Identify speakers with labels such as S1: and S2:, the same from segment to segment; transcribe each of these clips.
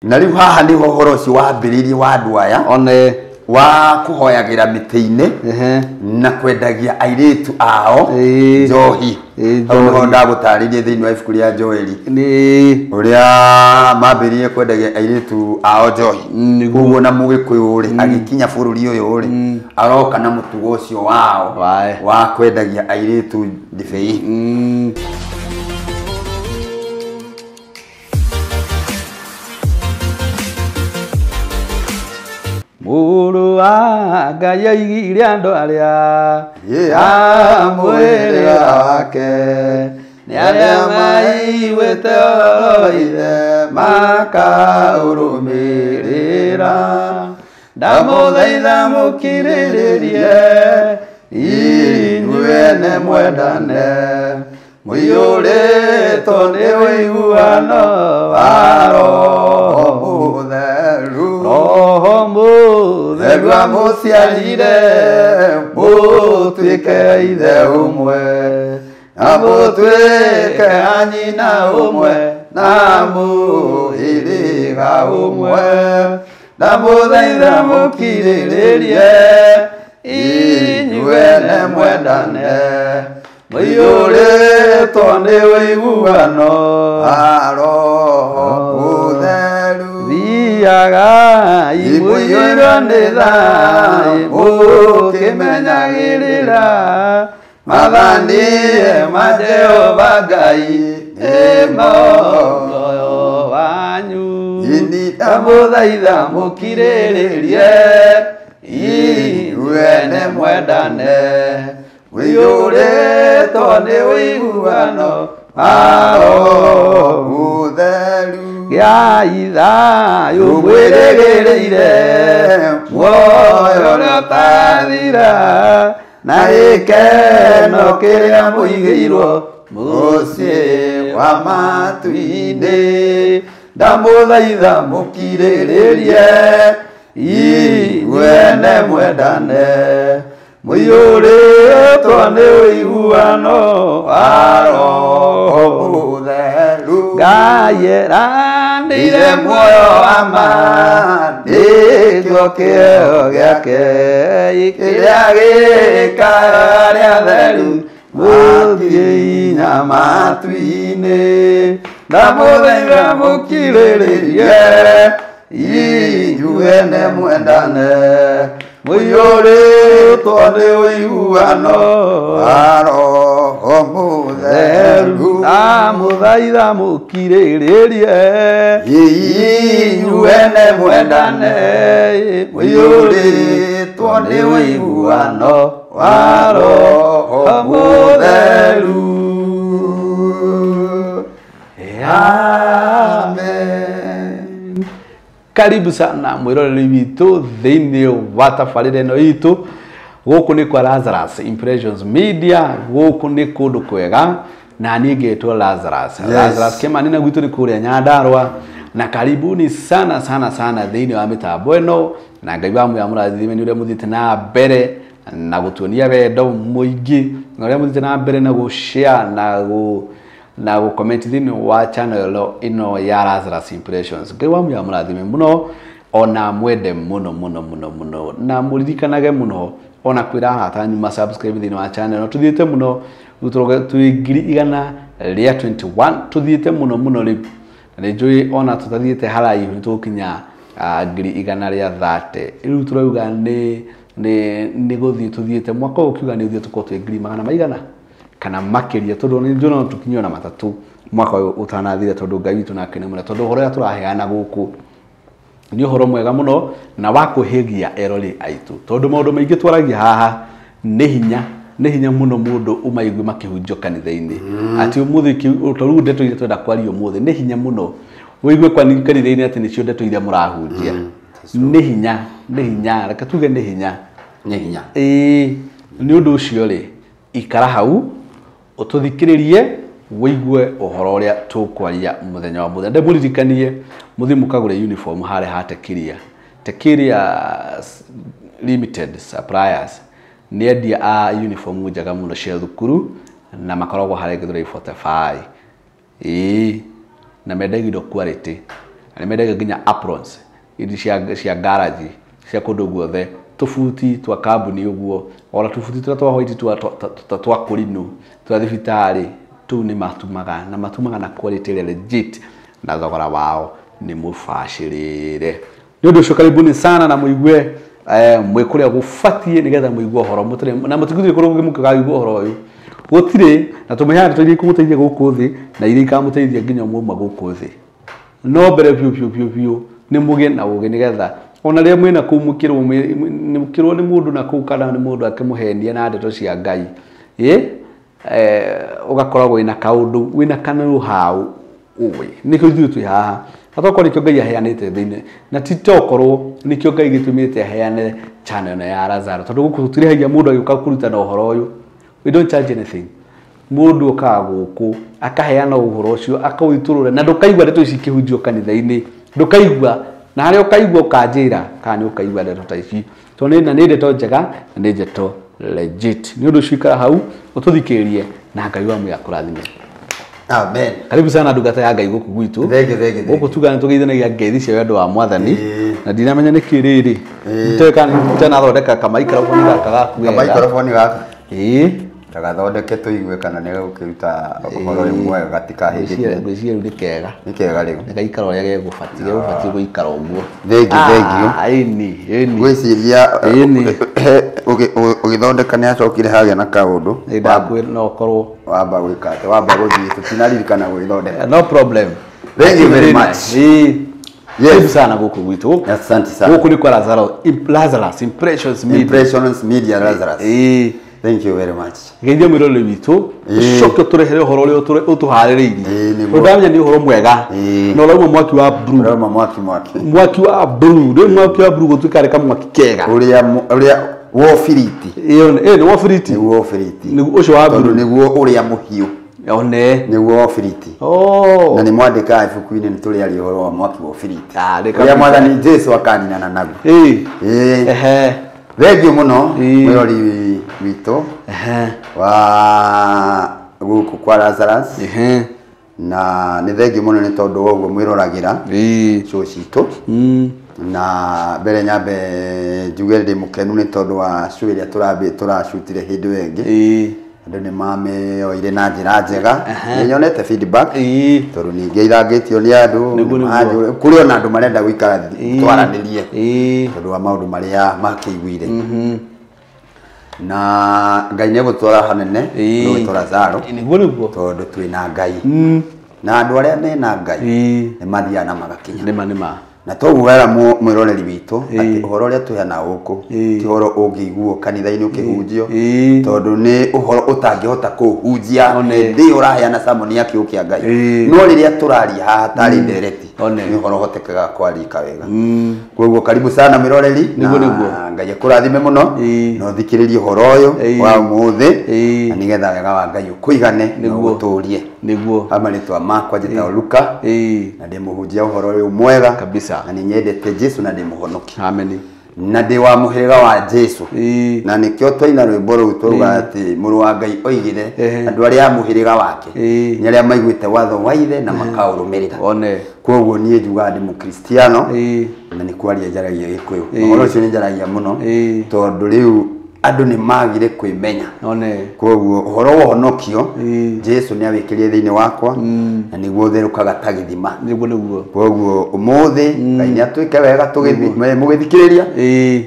S1: Na rĩu haha nĩho ũhoro ũcio wambĩrĩirie wa andũ aya
S2: one
S1: wa kũhoyagĩra mĩtĩ-inĩ
S2: ehe
S1: na kwendagia airĩtu ao
S2: Ĩĩ.
S1: njohi.
S2: Ĩĩ,
S1: Hau nĩho
S2: njohi.
S1: ndagũtarĩirie thĩinĩ wa ibuku rĩa Joeli
S2: nĩ
S1: ũrĩa mambĩrĩirie kwendagia airĩtu ao njohi.
S2: Nĩguo.
S1: Koguo na mũgĩkũyũ rĩ agĩkinya bũrũri ũyũ rĩ aroka na mũtugo ũcio wao
S2: Wae.
S1: wa kwendagia airĩtu ndibei.
S2: Mũrũ wa Ngai aigire andũ arĩa
S1: Yeah.
S2: a mwĩrĩ wake nĩ arĩa maiguĩte ũhoro wa ithe makaũrũmĩrĩra. Ndamũthaitha mũkirĩrĩrie inyuĩ ene mwendane mũiyũrĩtwo nĩ ũiguano wa Roho
S1: Mũtheru.
S2: Roho Mũtheru
S1: Theru amũciarire mũtuĩke ithe ũmwe na mũtuĩke a nyina ũmwe na mũhĩrĩga ũmwe. Ndamũthaitha mũkirĩrĩrie inyuĩ ene mwendane
S2: mũiyũrĩtwo nĩ ũiguano
S1: wa Roho Mũtheru.
S2: Thiaga imũiyũirwo nĩ thayũ mũkĩmenyagĩrĩra
S1: Maathani
S2: ma Jehova Ngai nĩmo muoyo wanyu.
S1: Ini
S2: Ndamũthaitha mũkirĩrĩrie inyuĩ ene mwendane mũiyũrĩtwo nĩ ũiguano wa Roho
S1: Mũtheru.
S2: Gĩai thayũ mwĩrĩgĩrĩire muoyo ũrĩa ũtathira na gĩkeno kĩrĩa mũigĩirwo mũciĩ wa matu-inĩ. Ndamũthaitha mũkirĩrĩrie inyuĩ ene mwendane mũiyũrĩtwo nĩ ũiguano wa Roho
S1: Mũtheru.
S2: Ngai eranĩire muoyo wa ma nĩkĩo kĩheo gĩake kĩrĩa gĩkaga arĩa atheru mũthiĩ matu-inĩ. Ndamũthaitha mũkirĩrĩrie inyuĩ ene mwendane mũiyũrĩtwo nĩ ũiguano
S1: wa Roho Mũtheru.
S2: Ndamũthaitha mũkirĩrĩrie
S1: Inyuĩ ene mwendane
S2: mũiyũrĩtwo nĩ ũiguano wa Roho Mũtheru. Amen. Karibu sana mwĩroreri witũ thĩinĩ wa tabarĩra ĩno itũ. Gũkũ nĩ kwa Lazarus Impressions Media, gũkũ nĩ kũndũ kwega na niĩ ngetwo Lazarus.
S1: Yes.
S2: Lazarus Kimani na gwitũ nĩ kũrĩa Nyandarua, na karibuni sana sana sana thĩinĩ wa mĩtambo ĩno, na Ngai wa muya mũrathime nĩ ũrĩa mũthiĩte na mbere na gũtuonia wendo mũingĩ na ũrĩa mũthiĩte na mbere na gũ-share na gũ na gũ-comment thĩinĩ wa channel ĩno ya Lazarus Impressions. Ngai wa muya mũrathime mũno ona mwende mũno mũno mũno mũno na mũririkanage mũno ona kwĩra arata anyu ma subscribe thĩinĩ wa channel ĩno. Tũthiĩte mũno rĩu twĩ 121,000 tũthiĩte mũno mũno rĩu, na nĩ njũĩ ona tũtathiĩte haraihu nĩ tũgũkinya 130,000. Rĩu tũrauga nĩ nĩ gũthiĩ tũthiĩte mwaka ũyũ ũkiuga nĩ ũthiĩ tũkorwo twĩ ngiri magana maigana kana makĩria, tondũ nĩ njũĩ no tũkinye ona matatũ mwaka ũyũ ũtanathira, tondũ Ngai witũ nake nĩ mũnene, tondũ ũhoro ũrĩa tũraheana gũkũ nĩ ũhoro mwega mũno na wa kwĩhĩgia erori aitũ, tondũ maũndũ maingĩ twaragia haha nĩ hinya nĩ hinya mũno mũndũ ũmaigue makĩhunjio kanitha-inĩ. Atĩ ũmũthĩ ta rĩu ndeto iria twenda kwaria ũmũthĩ nĩ hinya mũno ũigue kanitha-inĩ atĩ nĩcio ndeto iria mũrahunjia. Nĩ hinya, nĩ hinya, reke tuge nĩ hinya.
S1: Nĩ hinya.
S2: Ĩĩ, nĩ ũndũ ũcio rĩ, ikara hau ũtũthikĩrĩrie wĩigue ũhoro ũrĩa tũkwaria mũthenya wa mũthenya. Ndĩmũririkanie mũthiĩ mũkagũre uniform harĩa ha Tekiria. Tekiria Limited Suppliers nĩ endia a uniform njega mũno cia thukuru na makoragwo harĩa Gĩthũrai 45. Ĩĩ, na mendagia indo quality. Na nĩ mendagia nginya aprons iria cia garage cia kũndũ guothe, tũbuti twa kambuni ũguo, ona tũbuti tũrĩa twa white twa kũrinũ twa thibitarĩ, tũu nĩ matumaga na matumaga na quality ĩrĩa legit na thogora wao nĩ mũbacĩrĩre. Nĩ ũndũ ũcio karibuni sana na mũigue mwĩ kũrĩa gũbatiĩ nĩgetha mũigue ũhoro mũtarĩ na mũtigũthiĩ kũrĩa kũngĩ mũkĩkaigua ũhoro ũyũ gũtirĩ na tũmĩheana ndeto iria ikũmũteithia gũkũ thĩ na iria ikamũteithia nginya mwauma gũkũ thĩ. No mbere biũ biũ biũ biũ nĩ mũgĩe na ũgĩ nĩgetha ona rĩrĩa mwĩna kũu mũkĩrwo nĩ mũndũ na kũu kana nĩ mũndũ akĩmũhenia na ndeto cia Ngai, ũgakoragwo wĩna kaũndũ wĩna kanũhau ũĩ nĩkĩo ithuĩ twĩ haha na tokorwo nĩkĩo Ngai aheanĩte thĩinĩ na ti tokorwo nĩkĩo Ngai gĩtũmĩte aheane channel ĩno ya Lazaro tondũ gũkũ tũtirĩhagia mũndũ agĩũka kũrutana ũhoro ũyũ. We don't charge anything. Mũndũ okaga gũkũ akaheana ũhoro ũcio akaũitũrũra na ndũkaigua ndeto ici ikĩhunjio kanitha-inĩ, ndũkaigua na harĩa ũkaigua ũkanjĩra kana nĩ ũkaigua ndeto ta ici tondũ nĩ ndeto njega na nĩ ndeto legit. Nĩ ũndũ ũcio ikara hau ũtũthikĩrĩrie na Ngai wa muoyo akũrathime.
S1: Amen.
S2: Karibu sana ndungata ya Ngai gũkũ gwitũ.
S1: Thank you, thank you.
S2: Gũkũ tugaga nĩtũgeithanagia ngeithi cia wendo wa Mwathani na ndiramenya nĩkĩ rĩrĩ nitoĩ kana nĩtanathondeka kamaikroboni gaka gaku wega.
S1: Kamaikroboni gaka.
S2: Ĩĩ.
S1: Tagathondeke tũigue kana nĩ gũkĩruta ũhoro ũyũ mwega gatikahĩngĩke.
S2: Ngwĩciria rĩu nĩ kega.
S1: Nĩ kega rĩu.
S2: Nĩ gaikara ũrĩa gegũbatiĩ gũikara ũguo.
S1: Thank you, thank you.
S2: Ĩni, ĩni.
S1: Ngwĩciria ũgĩthondeka nĩ acokire hagĩa na kaũndũ.
S2: Nĩ no ũkorwo
S1: wamba gwĩka atĩ wamba gũthiĩ tũtinaririkana gũgĩthondeka.
S2: No problem.
S1: Thank you very much.
S2: Yes. Karibu sana gũkũ gwitũ.
S1: Asante sana.
S2: Gũkũ nĩ kwa Lazarus Impressions Media.
S1: Impressions Media Lazarus. Thank you very much.
S2: Geithia mwĩroreri witũ ũcoke ũtũrehere ũhoro ũrĩa ũtũharĩrĩirie. Ũndamenya nĩ ũhoro mwega na ũrauma mwaki wa blue.
S1: Ũrauma mwaki mwaki.
S2: Mwaki wa blue. Rĩu mwaki wa blue gũtuĩka rĩ kamwaki kega.
S1: Ũrĩa wobiriti.
S2: Ĩĩ nĩ wobiriti.
S1: Nĩguo wobiriti.
S2: Nĩguo ũcio wa blue.
S1: Tondũ nĩguo ũrĩa mũhiũ.
S2: One.
S1: Nĩguo wobiriti. Na nĩ mwandĩkaga ibuku-inĩ nĩ tũrĩaria ũhoro wa mwaki wobiriti. Ũrĩa Mwathani Jesũ akaninana naguo.
S2: Ĩĩ.
S1: Thank you mũno mwĩrori witũ wa gũkũ kwa Lazarus na nĩ thengiũ mũno nĩ tondũ wa ũguo mwĩroragĩra show citũ na mbere nyambe njuge ndĩ mũkenu nĩ tondũ wa show ĩrĩa tũracutire hĩndĩ ĩyo ĩngĩ. Andũ nĩ mamĩoire na njĩra njega, nĩ nyonete feedback tondũ ningĩ ithangĩtio nĩ andũ kũrĩ ona andũ marenda gũikara twaranĩrie tondũ wa maũndũ marĩa makĩiguire. Na Ngai nĩ egũtwara hanene nĩ Lazaro
S2: nĩguo
S1: tondũ twĩna Ngai na andũ arĩa mena Ngai nĩ mathiaga na magakinya.
S2: Nĩma.
S1: Na toguo wera mwĩroreri witũ atĩ ũhoro ũrĩa tũheanaga gũkũ ti ũhoro ũngĩiguo kanitha-inĩ ũkĩhunjio tondũ nĩ ũhoro ũtangĩhota kũhunjia hĩndĩ ĩyo ũraheana sermon ya kiugo kĩa Ngai, no rĩrĩa tũraria haha tarĩ ndereti nĩ ũhoro ũhotekaga kwarĩka wega. Koguo karibu sana mwĩroreri na Ngai akũrathime mũno na ũthikĩrĩrie ũhoro ũyũ wa ũmũthĩ na nĩgetha wega wa Ngai ũkũigane na ũgũtũrie.
S2: Nĩguo
S1: amarĩtwa makwa njĩtagwo Luka na ndĩ mũhunjia ũhoro ũyũ mwega
S2: kabisa
S1: na nĩ nyendete Jesu na ndĩ mũhonoki.
S2: Amen.
S1: Na ndĩ wa mũhĩrĩga wa Jesu na nĩkĩo twaina rwĩmbo rũu twauga atĩ mũrũ wa Ngai oigire andũ arĩa a mũhĩrĩga wake nĩ arĩa maiguĩte watho wa ithe na makaũrũmĩrĩra.
S2: One.
S1: Koguo niĩ njugaga ndĩ mũkristiano na nĩ kwaria njaragia Gĩkũyũ. Ũhoro ũcio nĩ njaragia mũno tondũ rĩu andũ nĩ magire kwĩmenya. Koguo ũhoro wa ũhonokio Jesu nĩ awĩkĩrire thĩinĩ wakwa na nĩguo ũtherũkaga ta gĩthima.
S2: Nĩguo nĩguo.
S1: Koguo ũmũthĩ Ngai nĩ atwĩke wega mũgĩthikĩrĩria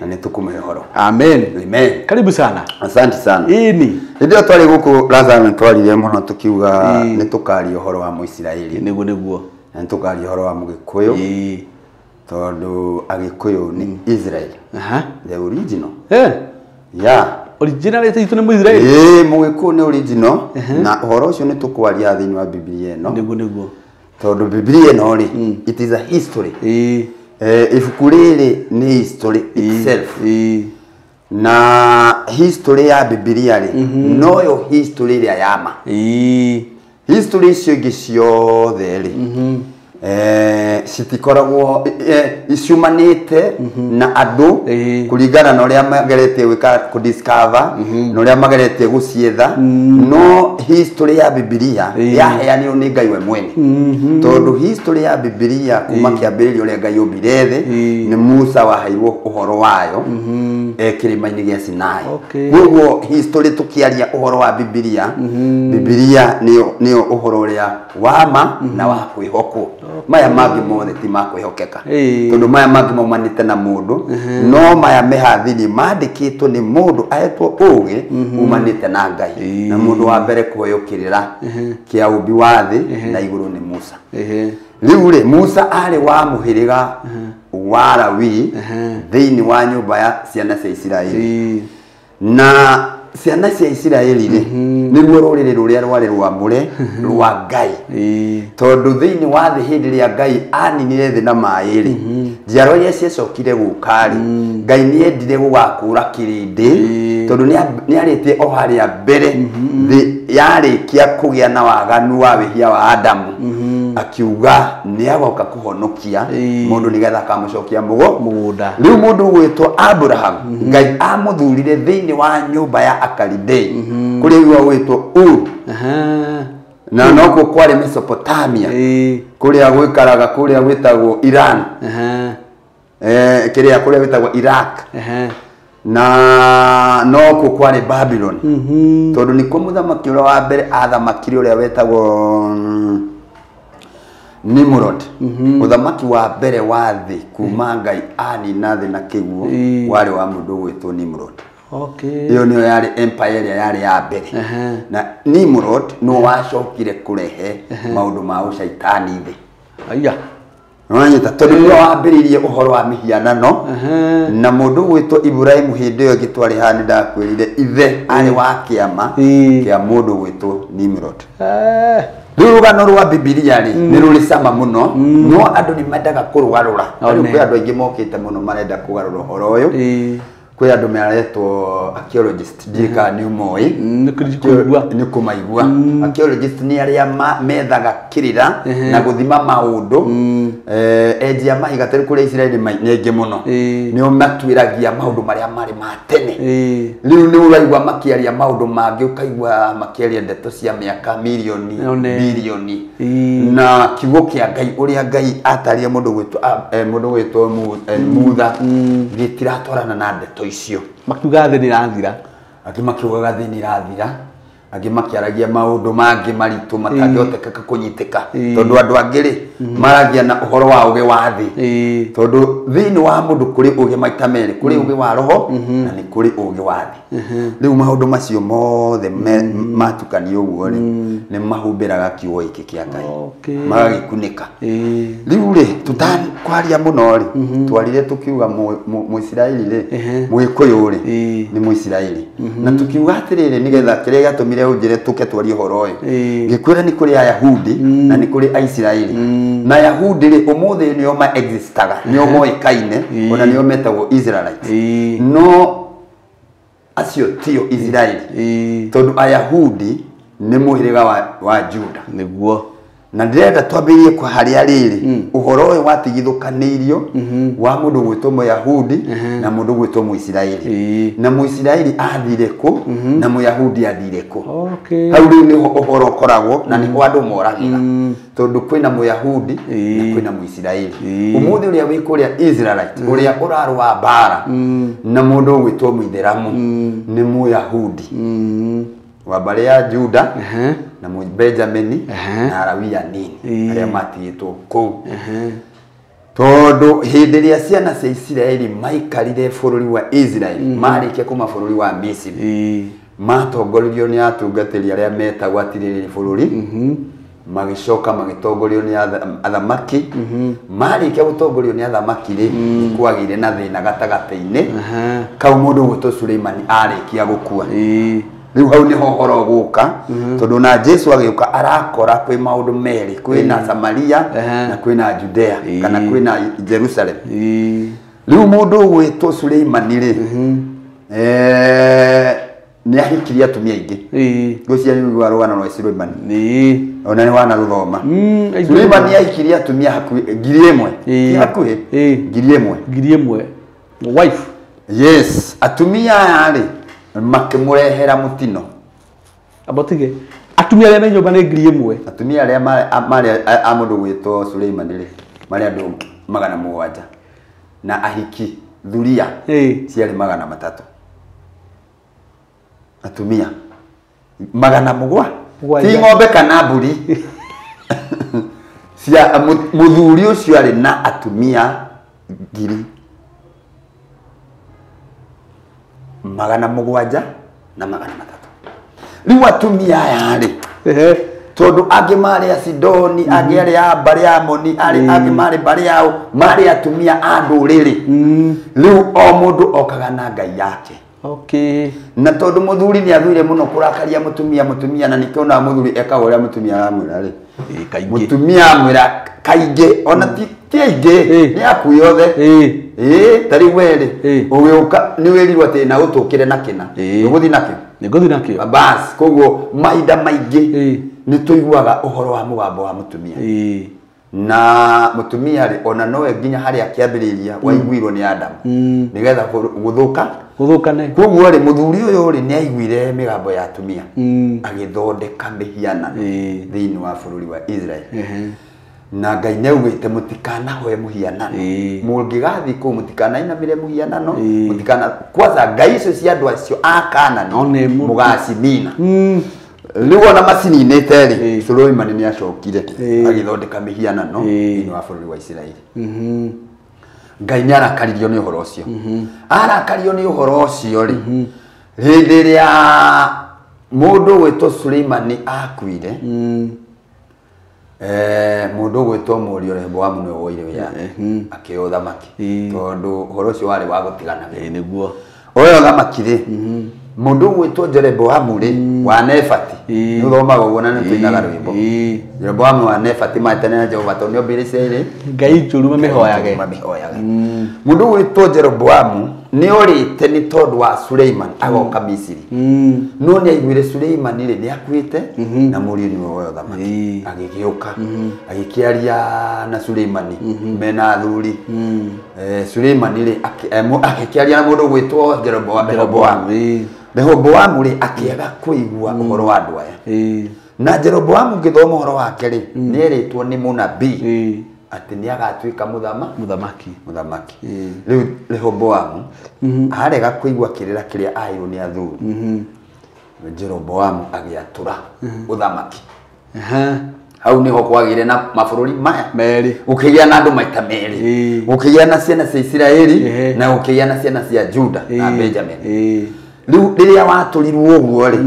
S1: na nĩ tũkũmũhe ũhoro.
S2: Amen.
S1: Amen.
S2: Karibu sana.
S1: Asante sana.
S2: Ĩni.
S1: Hĩndĩ ĩyo twarĩ gũkũ Lazaro nĩ twaririe mũno tũkiuga nĩ tũkaria ũhoro wa Mũisiraeli.
S2: Nĩguo nĩguo.
S1: Na nĩ tũkaria ũhoro wa Mũgĩkũyũ. Tondũ Agĩkũyũ nĩ Israel. The original. Yeah.
S2: Originality itũ nĩ Mũisiraeli.
S1: Mũgĩkũyũ nĩ original na ũhoro ũcio nĩ tũkwaria thĩinĩ wa Biblia ĩno.
S2: Nĩguo nĩguo.
S1: Tondũ Biblia ĩno rĩ, it is a history. Ibuku rĩrĩ nĩ history itself. Na history ya Biblia rĩ, noyo history ĩrĩa ya ma. History icio ingĩ ciothe rĩ, Citikoragwo iciumanĩte na andũ kũringana na ũrĩa mageretie gwĩka kũ discover na ũrĩa mageretie gũcietha no history ya Bibilia yaheanirwo nĩ Ngai we mwene tondũ history ya Bibilia kuma kĩambĩrĩria ũrĩa Ngai ombire thĩ nĩ Musa waheirwo ũhoro wayo kĩrĩma-inĩ gĩa Sinai. Koguo history tũkĩaria ũhoro wa Bibilia, Bibilia nĩyo ũhoro ũrĩa wa ma na wa kwĩhokwo. Maya mangĩ mothe ti ma kwĩhokeka tondũ maya mangĩ maumanĩte na mũndũ no maya me haha thĩinĩ mandĩkĩtwo nĩ mũndũ ahetwo ũgĩ umanĩte na Ngai na mũndũ wa mbere kũheo kĩrĩra kĩa ũmbi wa thĩ na igũrũ nĩ Musa. Rĩu rĩ Musa arĩ wa mũhĩrĩga wa Lawi thĩinĩ wa nyũmba ya ciana cia Isiraeli na ciana cia Isiraeli rĩ nĩruo rũrĩrĩ rũrĩa rwarĩ rwamũre rwa Ngai tondũ thĩinĩ wa thĩ hĩndĩ ĩrĩa Ngai aninire thĩ na maĩ rĩ njiarwa iria ciacokire gũka rĩ Ngai nĩendire gũgakũra kĩrĩndĩ tondũ nĩarĩtie o harĩa mbere thĩ yarĩkia kũgĩa na waganu wa wĩhia wa Adamu akiuga nĩagoka kũhonokia mũndũ nĩgetha akamũcokia mũgũnda. Rĩu mũndũ ũgwĩtwo Abraham Ngai amũthurire thĩinĩ wa nyũmba ya Akalidei kũrĩa gwĩtwo Ur na nokuo kwarĩ Mesopotamia kũrĩa gwĩkaraga kũrĩa gwĩtagwo Iran kĩrĩa kũrĩa gwĩtagwo Iraq na nokuo kwarĩ Babylon tondũ nĩkuo mũthamaki ũrĩa wa mbere athamakire ũrĩa wetagwo Nimrod. Mũthamaki wa mbere wa thĩ kuma Ngai anina thĩ na kĩguo warĩ wa mũndũ ũgwĩtwo Nimrod. Ĩyo nĩyo yarĩ empire ĩrĩa yarĩ ya mbere na Nimrod nĩwe wacokire kũrehe maũndũ ma ũcaitani thĩ.
S2: Aya
S1: nĩwanyita tondũ nĩwe wambĩrĩirie ũhoro wa mĩhianano na mũndũ ũgwĩtwo Ibrahimu hĩndĩ ĩyo ĩngĩ twarĩ haha nĩndakwĩrire ithe arĩ wa kĩama kĩa mũndũ ũgwĩtwo Nimrod. Rĩu rũgano rwa Bibilia rĩ nĩ rũrĩ cama mũno no andũ nĩ mendaga kũrũgarũra. Rĩu kwĩ andũ aingĩ mokĩte mũno marenda kũgarũra ũhoro ũyũ. Kwĩ andũ maretwo archaeologist ndiũĩ kana nĩ ũmoĩ nĩ kũmaigua. Archaeologist nĩ arĩa methaga kĩrĩra na gũthima maũndũ enjia mahiga tarĩu kũrĩa Isiraeli nĩ aingĩ mũno nĩo matuĩragia maũndũ marĩa marĩ ma tene. Rĩu nĩ ũraigua makĩaria maũndũ mangĩ ũkaigua makĩaria ndeto cia mĩaka mirioni birioni na kiugo kĩa Ngai ũrĩa Ngai atarire mũndũ gwĩtwo Mutha gĩtiratwarana na ndeto icio.
S2: Makiuga thĩ nĩirathira,
S1: angĩ makiugaga thĩ nĩirathira, angĩ makĩaragia maũndũ mangĩ maritũ matangĩhotekeka kũnyitĩka tondũ andũ angĩ rĩ maragia na ũhoro wa ũgĩ wa thĩ tondũ thĩinĩ wa mũndũ kũrĩ ũgĩ maita merĩ, kũrĩ ũgĩ wa roho na nĩ kũrĩ ũgĩ wa thĩ. Rĩu maũndũ macio mothe matukanio ũguo rĩ nĩ mahumbĩraga kiugo gĩkĩ kĩa Ngai magagĩkunĩka. Rĩu rĩ tũtakwaria mũno rĩ twarire tũkiuga Mũisiraeli rĩ Mũgĩkũyũ rĩ nĩ Mũisiraeli na tũkiuga atĩrĩrĩ nĩgetha kĩrĩa gĩatũmire ũnjĩre tũke twarie ũhoro ũyũ ngĩkwĩra nĩ kũrĩ Ayahudi na nĩ kũrĩ Aisiraeli na Ayahudi rĩ ũmũthĩ nĩo ma existaga nĩo moĩkaine ona nĩo metagwo Israelites no acio tio Isiraeli tondũ Ayahudi nĩ mũhĩrĩga wa Juda
S2: nĩguo.
S1: Na ndĩrenda twambĩrĩrie kwa harĩa rĩrĩ ũhoro ũyũ watigithũkanĩirio wa mũndũ gwĩtwo Mũyahudi na mũndũ gwĩtwo Mũisiraeli na Mũisiraeli athire kũ na Mũyahudi athire kũ. Hau rĩu nĩho ũhoro ũkoragwo na nĩho andũ moragĩra tondũ kwĩna Mũyahudi na kwĩna Mũisiraeli. Ũmũthĩ ũrĩa wĩ kũrĩa Israelite ũrĩa ũrarũa mbara na mũndũ ũgwĩtwo Mũithĩramu nĩ Mũyahudi wa mbarĩ ya Juda na Benjamini na Lawi anini arĩa matigĩtwo kũu tondũ hĩndĩ ĩrĩa ciana cia Isiraeli maikarire bũrũri wa Isiraeli marĩkia kuma bũrũri wa Misiri matongoririo nĩ atungatĩri arĩa metagwo atirĩrĩri bũrũri magĩcoka magĩtongorio nĩ athamaki marĩkia gũtongorio nĩ athamaki rĩ nĩ kwagĩire na thĩna gatagatĩ-inĩ kau mũndũ ũgwĩtwo Suleimani arĩkia gũkua. Rĩu hau nĩho ũhoro ũgũka tondũ na Jesu agĩũka arakora kwĩ maũndũ merĩ, kwĩna Samaria na kwĩna Judea kana kwĩna Jerusalem. Rĩu mũndũ ũgwĩtwo Suleimani rĩ Nĩ ahikirie atumia aingĩ. Ngwĩciria nĩ ũiguaga rũgano rwa Suleimani. Ona nĩ wanarũthoma. Suleimani ahikirie atumia hakuhĩ 1,000. Ti hakuhĩ 1,000.
S2: 1,000. Wife.
S1: Yes, atumia aya rĩ makĩmũrehera mũtino.
S2: Abotige. Atumia arĩa me nyũmba nĩ 1,000.
S1: Atumia arĩa marĩ a mũndũ gwĩtwo Suleimani rĩ marĩ andũ 700 na ahiki thuria ciarĩ 300. Atumia 700 ti ng'ombe kana mbũri. Cia mũthuri ũcio arĩ na atumia 700 na 300. Rĩu atumia aya rĩ tondũ angĩ marĩ a Sidoni, angĩ arĩ a mbarĩ ya Amoni, angĩ marĩ mbarĩ yao, marĩ atumia a ndũrĩrĩ. Rĩu o mũndũ okaga na ngai yake.
S2: Okay.
S1: Na tondũ mũthuri nĩ athuire mũno kũrakaria mũtumia na nĩkĩo ona mũthuri ekaga ũrĩa mũtumia aramwĩra rĩ. Mũtumia amwĩra kaingĩ ona ti aingĩ nĩ aku yothe. Ta rĩu we rĩ ũgĩũka nĩ wĩrirwo atĩ na ũtũkĩre na kĩna. Ũgũthiĩ nakĩo?
S2: Nĩngũthiĩ nakĩo.
S1: Bas, koguo mahinda maingĩ nĩ tũiguaga ũhoro wa mũgambo wa mũtumia. Na mũtumia rĩ ona nowe nginya harĩa akĩambĩrĩria waiguirwo nĩ Adamu nĩgetha gũthũka
S2: gũthũkane.
S1: Koguo rĩ mũthuri ũyũ rĩ nĩ aiguire mĩgambo ya atumia agĩthondeka mĩhianano thĩinĩ wa bũrũri wa Israel. Na Ngai nĩ augĩte mũtikanahoe mũhianano, mũngĩgathiĩ kũu mũtikanainamĩre mũhianano, mũtikana kwanza ngai icio cia andũ acio a Kanani mũgacimina. Rĩu ona macininĩte rĩ Suleimani nĩ acokire agĩthondeka mĩhianano thĩinĩ wa bũrũri wa Isiraeli. Ngai nĩ arakaririo nĩ ũhoro ũcio. Arakario nĩ ũhoro ũcio rĩ hĩndĩ ĩrĩa mũndũ gwĩtwo Suleimani akuire, mũndũ gwĩtwo mũriũ Rehoboamu nĩwe woire wĩyathi akĩoya ũthamaki tondũ ũhoro ũcio warĩ wa gũtigana.
S2: Nĩguo
S1: oya ũthamaki rĩ mũndũ gwĩtwo Jeroboamu rĩ wa Nebati, nĩ ũthomaga ũguo na nĩ tũinaga rwĩmbo. Jeroboamu wa Nebati maetane na Jehova tondũ nĩ ombire Isiraeli
S2: ngai njũru mamĩhoyage.
S1: Mũndũ gwĩtwo Jeroboamu nĩ orĩte nĩ tondũ wa Suleimani agoka Misiri. No nĩ aiguire Suleimani rĩ nĩ akuĩte na mũriũ nĩwe woya ũthamaki. Agĩgĩũka agĩkĩaria na Suleimani mena athuri. Suleimani rĩ agĩkĩaria na mũndũ gwĩtwo Jeroboamu. Rehoboamu rĩ akĩaga kũigua ũhoro wa andũ aya. Na Jeroboamu ngĩthoma ũhoro wake rĩ nĩ erĩtwo nĩ mũnabii atĩ nĩ agatuĩka mũthamaki. Rĩu Rehoboamu arega kũigua kĩrĩra kĩrĩa aheirwo nĩ athuri. Jeroboamu agĩatũra ũthamaki. Hau nĩho kwagĩire na mabũrũri maya
S2: merĩ,
S1: gũkĩgĩa na andũ maita merĩ, gũkĩgĩa na ciana cia Isiraeli na gũkĩgĩa na ciana cia Juda na Benjamin. Rĩu rĩrĩa watũrirwo ũguo rĩ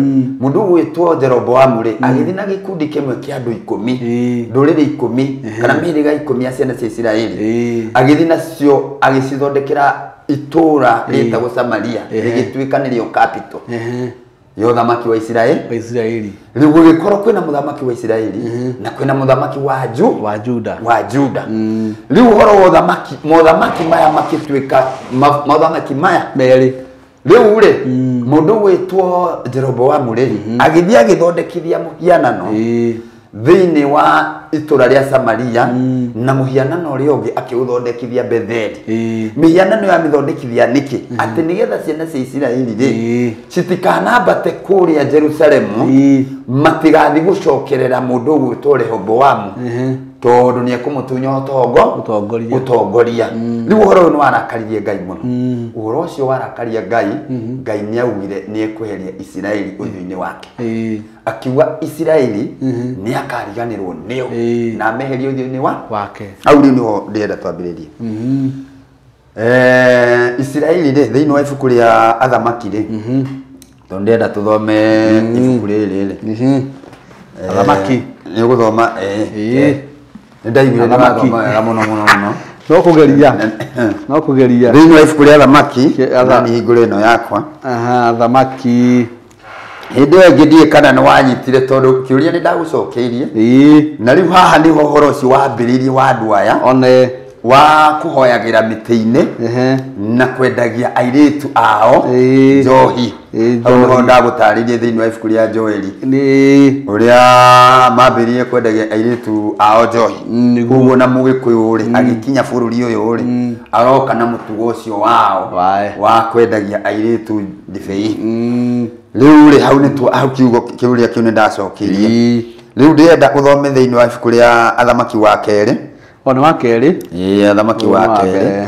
S1: mũndũ gwĩtwo Jeroboamu rĩ agĩthiĩ na gĩkundi kĩmwe kĩa andũ 10, ndũrĩrĩ 10 kana mĩhĩrĩga 10 ya ciana cia Isiraeli, agĩthiĩ nacio agĩcithondekera itũũra rĩtagwo Samaria rĩgĩtuĩka nĩrĩo capital ya ũthamaki wa Isiraeli. Rĩu gũgĩkorwo kwĩna mũthamaki wa Isiraeli na kwĩna mũthamaki wa Juda. Rĩu ũhoro wa ũthamaki, mothamaki maya makĩtuĩka mothamaki maya
S2: merĩ.
S1: Rĩu rĩ mũndũ gwĩtwo Jeroboamu rĩ agĩthiĩ agĩthondekithia mũhianano thĩinĩ wa itũra rĩa Samaria na mũhianano ũrĩa ũngĩ akĩũthondekithia Betheli. Mĩhianano ya mĩthondekithia nĩkĩ? Atĩ nĩgetha ciana cia Isiraeli rĩ citikanambate kũrĩa Jerusalemu matigathiĩ gũcokerera mũndũ gwĩtwo Rehoboamu tondũ nĩ ekũmũtunya ũtongoria. Rĩu ũhoro ũyũ nĩ warakaririe Ngai mũno. Ũhoro ũcio warakaria Ngai, Ngai nĩ augire nĩ ekweheria Isiraeli ũthiũ-inĩ wake. Akiuga Isiraeli nĩ akariganĩrwo nĩo na ameherie ũthiũ-inĩ
S2: wake.
S1: Hau rĩu nĩho ndĩrenda twambĩrĩrie. Isiraeli rĩ thĩinĩ wa ibuku rĩa Athamaki rĩ tondũ ndĩrenda tũthome ibuku rĩrĩ rĩ
S2: Athamaki
S1: nĩ ũgũthoma. Nĩ ndaiguire nĩ wathoma wega mũno mũno mũno.
S2: No kũgeria. No kũgeria.
S1: Thĩinĩ wa ibuku rĩa Athamaki na nĩ hingũre ĩno yakwa.
S2: Athamaki
S1: Hĩndĩ ĩyo ĩngĩ ndiũĩ kana nĩ wanyitire tondũ kĩũria nĩ ndagũcokeirie. Na rĩu haha nĩho ũhoro ũcio wambĩrĩirie wa andũ aya
S2: one
S1: Wa kuhoyagira mĩtĩ-inĩ na kwendagia airĩtu ao njohi. Hau nĩho ndagũtarĩirie thĩinĩ wa ibuku rĩa Joeli ũrĩa mambĩrĩirie kwendagia airĩtu ao njohi. Koguo na Mũgĩkũyũ rĩ agĩkinya bũrũri ũyũ rĩ aroka na mũtugo ũcio wao wa kwendagia airĩtu ndibei. Rĩu rĩ hau nĩ hau kiugo kĩũria kĩu nĩ ndacokeirie. Rĩu ndĩrenda ũthome thĩinĩ wa ibuku rĩa Athamaki wa Kerĩ.
S2: Ona wa kerĩ.
S1: Athamaki wa Kerĩ.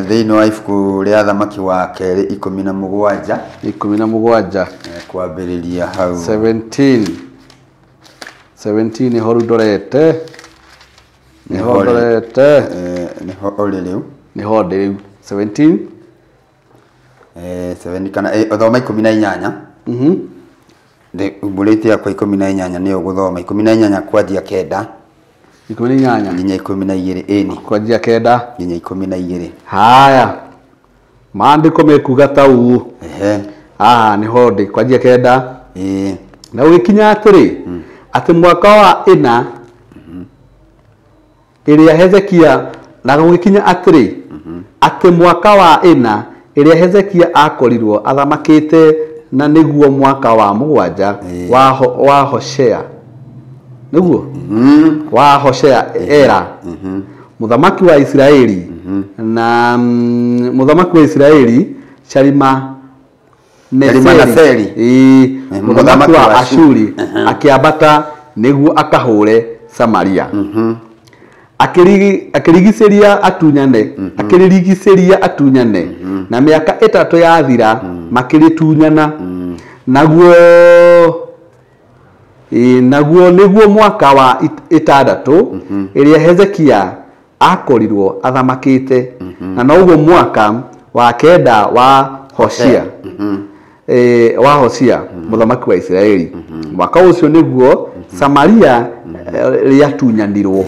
S1: Thĩinĩ wa ibuku rĩa Athamaki wa Kerĩ 17.
S2: 17.
S1: Kwambĩrĩria hau.
S2: 17. 17 nĩho rĩu ndorete. Nĩho ndorete.
S1: Nĩho ũrĩ rĩu.
S2: Nĩho ndĩ rĩu. 17.
S1: 7 kana ũthoma 18. Umbũrĩte yakwa 18 nĩyo gũthoma 18 kwanjia 9.
S2: 18
S1: nginya 12 ĩni
S2: kwanjia 9
S1: nginya 12.
S2: Haya, maandĩko mekuga ta ũũ. Haha nĩho ndĩ kwanjia 9. Na ũgĩkinya atĩrĩ atĩ mwaka wa 4 ĩrĩa Hezekia, na gũgĩkinya atĩrĩ atĩ mwaka wa 4 ĩrĩa Hezekia akorirwo athamakĩte, na nĩguo mwaka wa 7 wa Hoshea, nĩguo wa Hoshea era mũthamaki wa Isiraeli, na mũthamaki wa Isiraeli Shalmaneseri mũthamaki wa Ashuri akĩambata nĩguo akahũre Samaria. Akĩrigicĩria atunyane, akĩrigicĩria atunyane, na mĩaka 3 yathira makĩrĩtunyana. Naguo nĩguo mwaka wa 6 ĩrĩa Hezekia akorirwo athamakĩte, na noguo mwaka wa 9 wa Hoshea wa Hoshea mũthamaki wa Isiraeli. Mwaka ũcio nĩguo Samaria rĩatunyanirwo.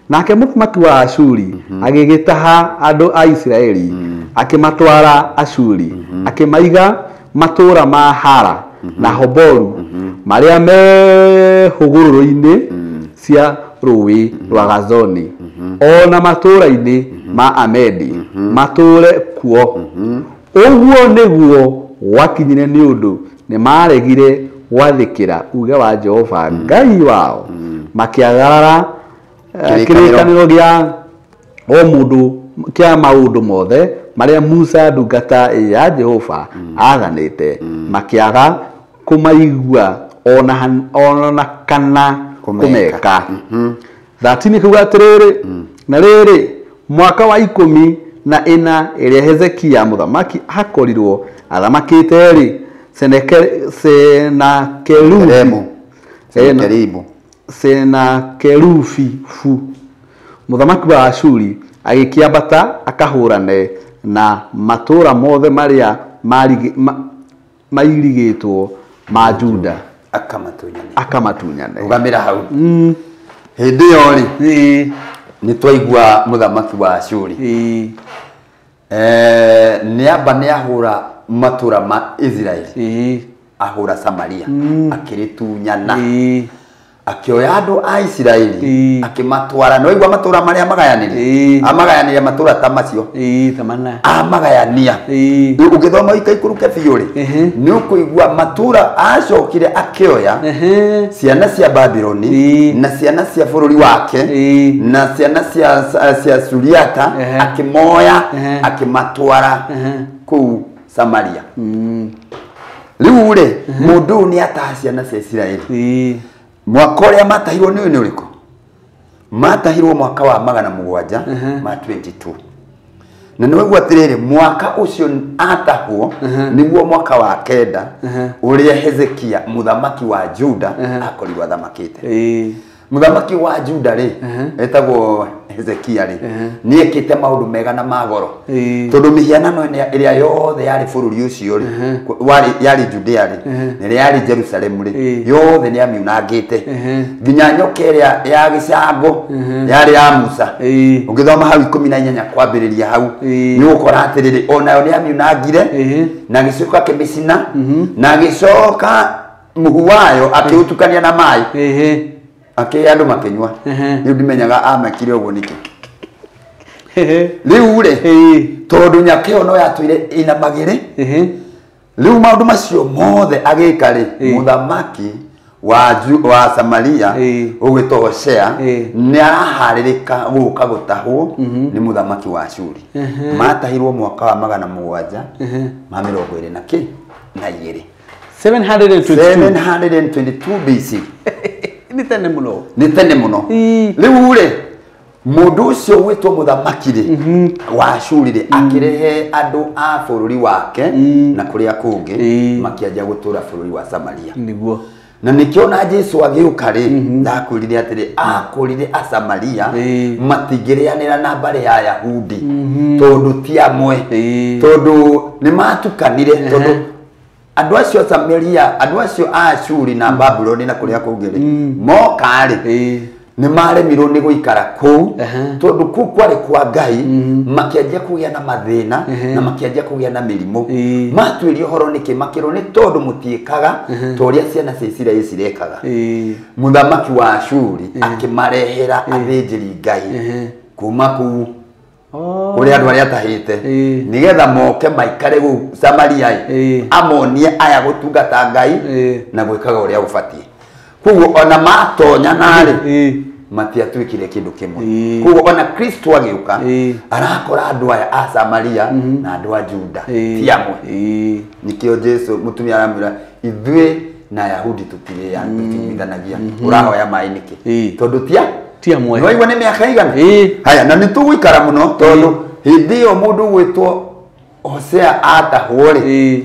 S2: Nake mũthamaki wa Ashuri agĩgĩtaha andũ a Isiraeli, akĩmatwara Ashuri, akĩmaiga matũũra ma Hara na Hoboru marĩa me hũgũrũrũ-inĩ cia rũũĩ rwa Gazoni, o na matũũra-inĩ ma Amedi matũũre kuo. Ũguo nĩguo gwakinyire nĩ ũndũ nĩmaregire gwathĩkĩra uge wa Jehova Ngai wao, makĩagarara kĩrĩkanĩro gĩa o mũndũ kĩa maũndũ mothe marĩa Musa ndungata ya Jehova aathanĩte, makĩaga kũmaigua ona kana kũmeka. 13 kuga atĩrĩrĩ, na rĩrĩ mwaka wa 14 ĩrĩa Hezekia mũthamaki akorirwo athamakĩte rĩ, Senakerubi mũthamaki wa Ashuri agĩkĩambata akahũrane na matũũra mothe marĩa mairigĩtwo ma Juda, akamatunyane.
S1: Rũgamĩra hau. Hĩndĩ ĩyo rĩ nĩ twaigua mũthamaki wa Ashuri nĩamba nĩahũra matũũra ma Isiraeli, ahũra Samaria akĩrĩtunyana, akĩoya andũ a Isiraeli akĩmatwara. Nĩ waigua matũũra marĩa magayanire, amagayanire matũũra ta macio, amagayania. Ũngĩthoma ikaikũrũke biũ rĩ nĩ ũkũigua matũũra acokire akĩoya ciana cia Babironi na ciana cia bũrũri wake na ciana cia Suriata, akĩmoya akĩmatwara kũu Samaria. Rĩu rĩ mũndũ ũyũ nĩ ataha ciana cia Isiraeli. Mwaka ũrĩa matahirwo nĩ ũrĩkũ? Matahirwo mwaka wa 722. Na nĩ waigua atĩrĩrĩ, mwaka ũcio atahwo nĩguo mwaka wa 9 ũrĩa Hezekia mũthamaki wa Juda akorirwo athamakĩte. Mũthamaki wa Juda rĩ etagwo Hezekia rĩ nĩekĩte maũndũ mega na magoro, tondũ mĩhianano ĩrĩa yothe yarĩ bũrũri ũcio rĩ, yarĩ Judea rĩ, na ĩrĩa yarĩ Jerusalemu rĩ, yothe nĩamiunangĩte, nginya nyoka ĩrĩa ya gĩcango yarĩ ya Musa. Ũngĩthoma hau 18 kwambĩrĩria hau nĩ ũgũkora atĩrĩrĩ onayo nĩamiunangire, na agĩcoka akĩmĩcina, na agĩcoka mũhu wayo akĩũtukania na maĩ. Akĩhe andũ makĩnyua. Rĩu ndimenyaga amekire ũguo nĩkĩ. Rĩu rĩ tondũ nyaka ĩyo no yatũire ĩna magĩrĩ. Rĩu maũndũ macio mothe agĩka rĩ, mũthamaki wa Samaria ũgwĩtwo Hosea nĩ araharĩrĩka gũka gũtahwo nĩ mũthamaki wa Ashuri. Matahirwo mwaka wa 722 722 BC.
S2: Nĩ tene mũno.
S1: Nĩ tene mũno. Rĩu rĩ mũndũ ũcio gwĩtwo mũthamaki rĩ wa Ashuri rĩ akĩrehe andũ a bũrũri wake na kũrĩa kũngĩ makĩanjia gũtũra bũrũri wa Samaria.
S2: Nĩguo.
S1: Na nĩkĩo na Jesu agĩũka rĩ ndakwĩrire atĩrĩ akũrire Asamaria matingĩrĩanĩra na mbarĩ ya Yahudi tondũ ti amwe, tondũ nĩ matukanire, tondũ andũ acio Samaria, andũ acio a Ashuri na Babuloni na kũrĩa kũngĩ rĩ moka rĩ nĩ maremirwo nĩ gũikara kũu tondũ kũu kwarĩ kwa Ngai, makĩanjia kũgĩa na mathĩna na makĩanjia kũgĩa na mĩrimũ. Matuĩria ũhoro nĩkĩ makĩrwo nĩ tondũ mũtiĩkaga ta ũrĩa ciana cia Isiraeli cirekaga. Mũthamaki wa Ashuri akĩmarehera athĩnjĩri Ngai kuma kũu kũrĩa andũ arĩa atahĩte nĩgetha moke maikare gũu Samaria amonie aya gũtungata Ngai na gwĩkaga ũrĩa gũbatiĩ. Koguo ona matonya narĩ matiatuĩkire kĩndũ kĩmwe. Koguo ona Kristo agĩũka arakora andũ aya a Samaria na andũ a Juda ti amwe. Nĩkĩo Jesu mũtumia aramwĩra ithuĩ na Yahudi tũtirĩithanagia, ũrahoya maĩ nĩkĩ? Tondũ ti
S2: amwe.
S1: Nĩwaigua nĩ mĩaka igana? Haya, na nĩtũgũikara mũno tondũ hĩndĩ ĩyo mũndũ ũgwĩtwo Hosea atahwo rĩ,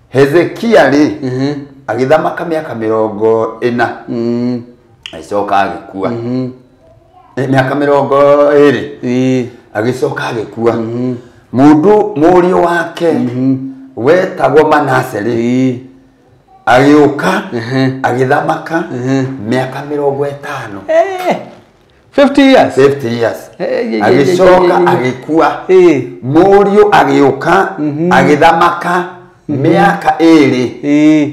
S1: Hezekia rĩ agĩthamaka mĩaka 40 agĩcoka agĩkua. Mĩaka 20 agĩcoka agĩkua. Mũndũ mũriũ wake wetagwo Manase rĩ agĩũka agĩthamaka mĩaka 50.
S2: 50 years.
S1: 50 years. Agĩcoka agĩkua. Mũriũ agĩũka agĩthamaka mĩaka 2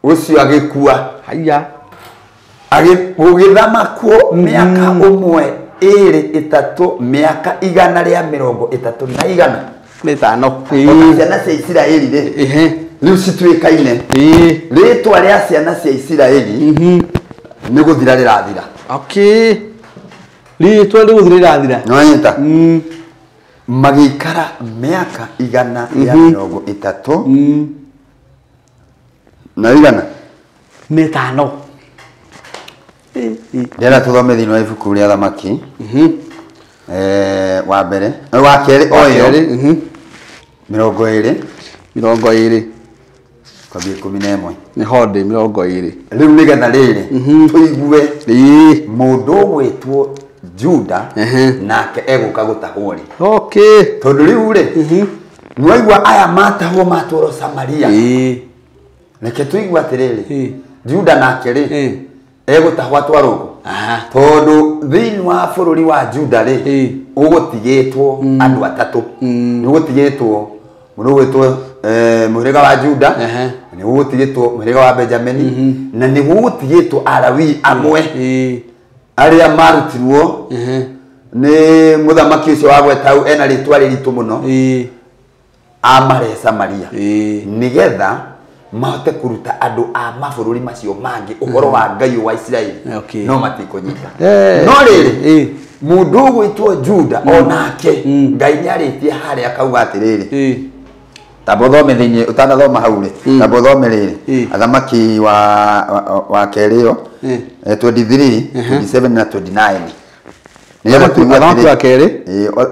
S1: ũcio agĩkua.
S2: Haya.
S1: Gũgĩthamakwo mĩaka 1 2 3 mĩaka 130
S2: na 5.
S1: Ona ciana cia Isiraeli rĩ rĩu cituĩkaine. Rĩtwa rĩa ciana cia Isiraeli nĩ gũthira rĩrathira.
S2: Okay. Rĩtwa rĩ gũthira rĩrathira.
S1: Nĩwanyita? Magĩikara mĩaka 130 na igana
S2: na 5.
S1: Ndĩrenda tũthome thĩinĩ wa ibuku rĩa Thamaki wa mbere wa kerĩ o ĩyo 20
S2: 20
S1: kwambia 11
S2: nĩ honde 20.
S1: Rĩu nĩgetha rĩrĩ tũigue mũndũ ũgwĩtwo Juda nake egũka gũtahwo rĩ.
S2: Okay.
S1: Tondũ rĩu rĩ nĩwaigua aya matahwo matwarwo Samaria. Reke tũigue atĩrĩrĩ Juda nake rĩ egũtahwo atwarwo kũ? Tondũ thĩinĩ wa bũrũri wa Juda rĩ ũgũtigĩtwo andũ atatũ. Nĩ ũgũtigĩtwo mũndũ ũgwĩtwo mũhĩrĩga wa Juda, nĩ ũgũtigĩtwo mũhĩrĩga wa Benjamini, na nĩ gũgũtigĩtwo Alawii amwe arĩa marutirwo nĩ mũthamaki ũcio wa gwetau ena rĩtwa rĩritũ mũno amare Samaria nĩgetha mahote kũruta andũ a mabũrũri macio mangĩ ũhoro wa Ngai wa Isiraeli. No matikũnyita. No rĩrĩ mũndũ ũgwĩtwo Juda onake Ngai nĩarĩtie harĩa akauga atĩrĩrĩ, tamba ũthome thĩinĩ ũtanathoma hau rĩ, tamba ũthome rĩrĩ Athamaki wa kerĩ ĩyo 23 27 na 29.
S2: Athamaki wa kerĩ?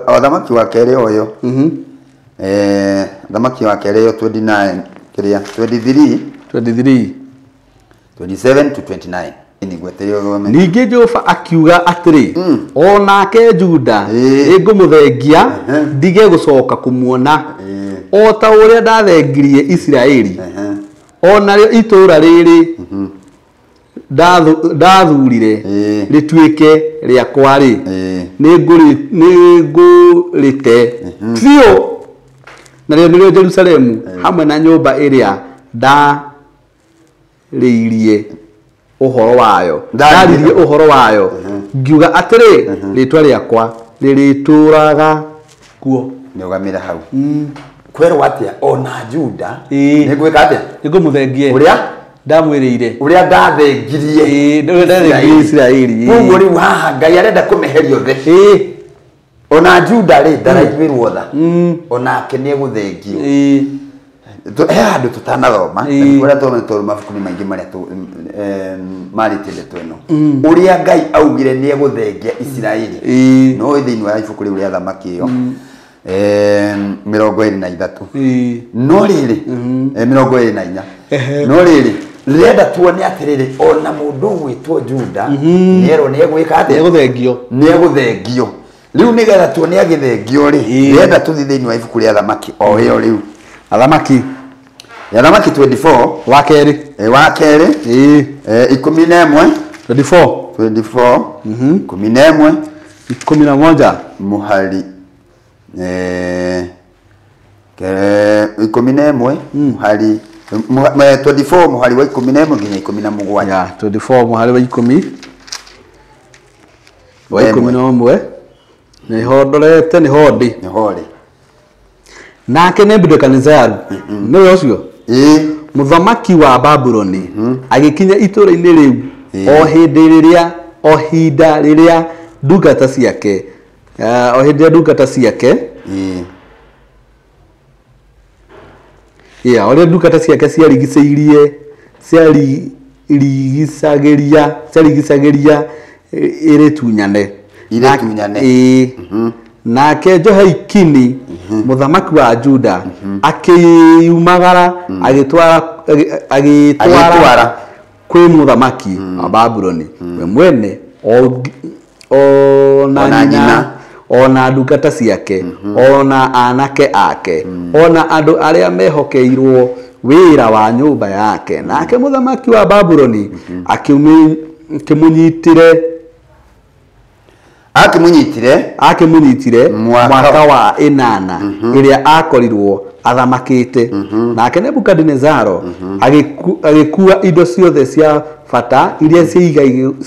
S1: Athamaki wa kerĩ ũyũ. Athamaki wa kerĩ ĩyo 29 kĩrĩa 23
S2: 23
S1: 27 to 29.
S2: Ningĩ Jehova akiuga atĩrĩ, o nake Juda nĩngũmũthengia ndige gũcoka kũmuona o ta ũrĩa ndathengirie Isiraeli, o narĩo itũũra rĩrĩ ndathurire rĩtuĩke rĩakwa rĩ nĩngũrĩte biũ, narĩo nĩrĩo Jerusalemu hamwe na nyũmba ĩrĩa ndarĩirie ũhoro wayo ndaririe ũhoro wayo ngiuga atĩrĩ rĩtwa rĩakwa rĩrĩtũraga kuo.
S1: Nĩũgamĩra hau. Kwerwo atĩa ona Juda nĩngwĩka atĩa?
S2: Nĩngũmũthengie
S1: ũrĩa
S2: ndamwĩrĩire
S1: ũrĩa ndathengirie
S2: Isiraeli.
S1: Koguo rĩu haha Ngai arenda kũmeheria othe. Ona Juda rĩ ndaraiguĩrwo tha onake nĩegũthengio. He handũ tũtanathoma ũrĩa tondũ tondũ mabuku nĩ maingĩ marĩa marĩtie ndeto ĩno ũrĩa Ngai augire nĩegũthengia Isiraeli no thĩinĩ wa ibuku rĩu rĩa Thamaki ĩyo 23 no rĩrĩ 24 no rĩrĩ rĩrenda tuone atĩrĩrĩ ona mũndũ ũgwĩtwo Juda nĩerwo nĩegwĩka atĩa?
S2: Nĩegũthengio.
S1: Nĩegũthengio. Rĩu nĩgetha tuone agĩthengio rĩ rĩrenda tũthiĩ thĩinĩ wa ibuku rĩa Thamaki o ĩyo rĩu
S2: Athamaki
S1: Athamaki 24
S2: wa kerĩ
S1: wa kerĩ 11
S2: 24
S1: 24 11
S2: 11
S1: muhari 11 muhari 24 muhari wa 11 nginya 17.
S2: Ya 24 muhari wa 10 wa 11 niho ndorete niho ndi
S1: niho ri.
S2: Nake Nebukadnezaru nĩwe ũcio mũthamaki wa Babuloni agĩkinya itũũra-inĩ rĩu o hĩndĩ rĩrĩa o hinda rĩrĩa ndungata ciake o hĩndĩ ya ndungata ciake ya ũrĩa ndungata ciake ciarigicĩirie ciarigicagĩria ĩrĩtunyane nake Jehoiakini mũthamaki wa Juda akĩyumagara agĩtwara kwĩ mũthamaki wa Babuloni we mwene ona nyina ona ndungata ciake ona anake ake ona andũ arĩa mehokeirwo wĩra wa nyũmba yake. Nake mũthamaki wa Babuloni akĩmũnyitire mwaka wa 8 ĩrĩa akorirwo athamakĩte. Nake Nebukadnezaro agĩkua indo ciothe cia bata iria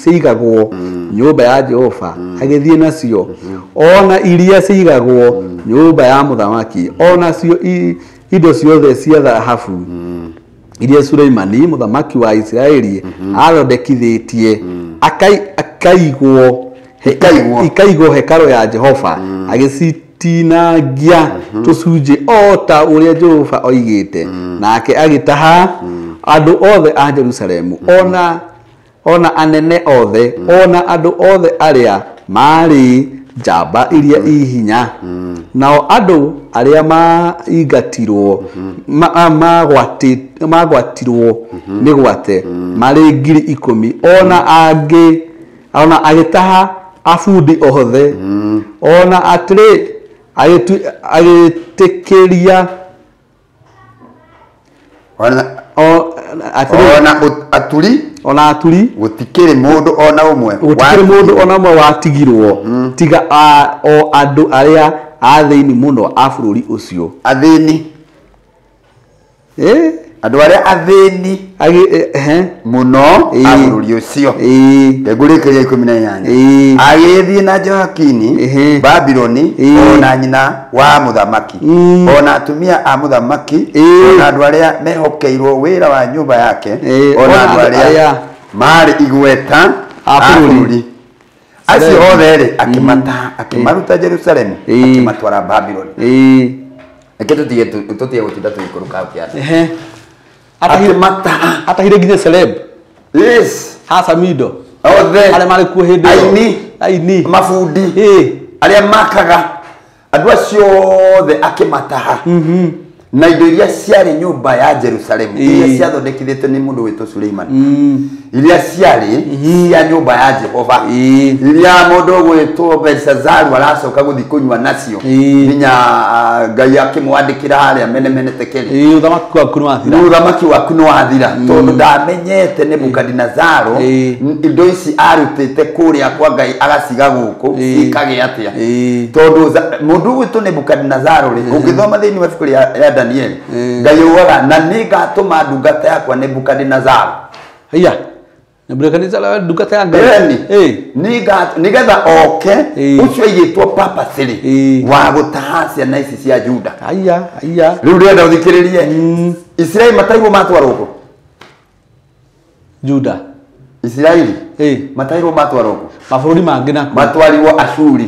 S2: ciigagwo nyũmba ya Jehova agĩthiĩ nacio ona iria ciigagwo nyũmba ya mũthamaki ona cio indo ciothe cia thahabu iria Suleimani mũthamaki wa Isiraeli athondekithĩtie ikaigwo hekaro ya Jehova agĩcitinangia tũcunjĩ o ta ũrĩa Jehova oigĩte. Nake agĩtaha andũ othe a Jerusalemu ona anene othe ona andũ othe arĩa maarĩ njamba iria ihinya nao andũ arĩa maingatirwo magwatirwo mĩgwate marĩ 10,000 ona angĩ ona agĩtaha abundi othe ona atĩrĩ agĩtĩkĩria ona aturi
S1: gũtikĩrĩ mũndũ ona ũmwe
S2: gũtikĩrĩ mũndũ ona ũmwe watigirwo tiga o andũ arĩa athĩni mũno a bũrũri ũcio.
S1: Athĩni andũ arĩa athĩni mũno a bũrũri ũcio. Ngũrĩkĩria 18 agĩthiĩ na Jehoiakini Babuloni ona nyina wa mũthamaki ona atumia a mũthamaki ona andũ arĩa mehokeirwo wĩra wa nyũmba yake ona andũ arĩa maarĩ igweta a bũrũri acio othe rĩ akĩmataha akĩmaruta Jerusalemu akĩmatwara Babuloni. Reke tũtige gũtinda tũgĩkũrũka hau kĩanda.
S2: Atahire nginya celeb.
S1: Yes.
S2: Hasamido
S1: othe
S2: arĩa marĩ kuo hĩndĩ
S1: ĩyo
S2: aini
S1: mabundi arĩa makaga andũ acio othe akĩmataha na indo iria ciarĩ nyũmba ya Jerusalemu iria ciathondekithĩtio nĩ mũndũ wĩtwo Suleimani iria ciarĩ cia nyũmba ya Jehova iria mũndũ ũgwĩtwo Belshazaru aracoka gũthiĩ kũnyua nacio nginya Ngai akĩmwandĩkĩra harĩa Mene Tekeli
S2: ũthamaki waku nĩwathira
S1: ũthamaki waku nĩwathira tondũ ndamenyete Nebukadinezaro indo ici arutĩte kũrĩa kwa Ngai agaciga gũkũ cikagĩa atĩa tondũ mũndũ ũgwĩtwo Nebukadinezaro rĩ ũngĩthoma thĩinĩ wa ibuku rĩa Daniel Ngai augaga na nĩngatũma ndungata yakwa Nebukadinezaro
S2: haiya Nebukadnezar ndungata ya Ngai.
S1: Nigetha oke ucio aigĩtwo Papa Siri wa gũtaha ciana ici cia Juda.
S2: Aya aya.
S1: Rĩu ndĩrenda ũthikĩrĩrie. Isiraeli matairwo matwarwo kũ?
S2: Juda.
S1: Isiraeli matairwo matwarwo kũ?
S2: Mabũrũri mangĩ nako.
S1: Matwarirwo Ashuri.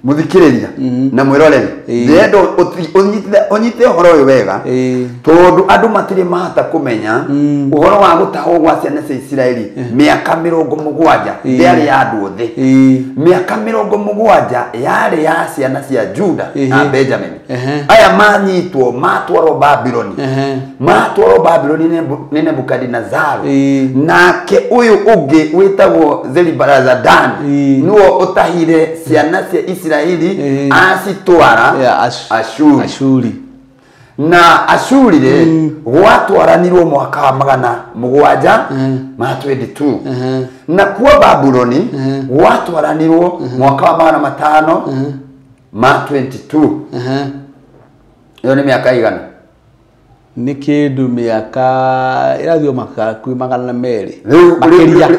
S1: Muthikĩrĩria na mwĩroreri. Ndĩrenda ũnyite ũhoro ũyũ wega tondũ andũ matirĩ mahota kũmenya ũhoro wa gũtahwo gwa ciana cia Isiraeli mĩaka 70 ndĩarĩ ya andũ othe. Mĩaka 70 yarĩ ya ciana cia Juda na Benjamin. Aya manyitwo matwarwo Babuloni. Matwarwo Babuloni nĩ Nebukadinezari. Nake ũyũ ũngĩ wĩtagwo Zeribarazadani nĩwe ũtahire ciana cia Isiraeli acitwara Ashuri.
S2: Ashuri.
S1: Na Ashuri rĩ gwatwaranirwo mwaka wa 722. Na kuo Babuloni gwatwaranirwo mwaka wa 522. Iyo nĩ mĩaka igana?
S2: Nĩ kĩndũ mĩaka ĩrathio kwĩ 200.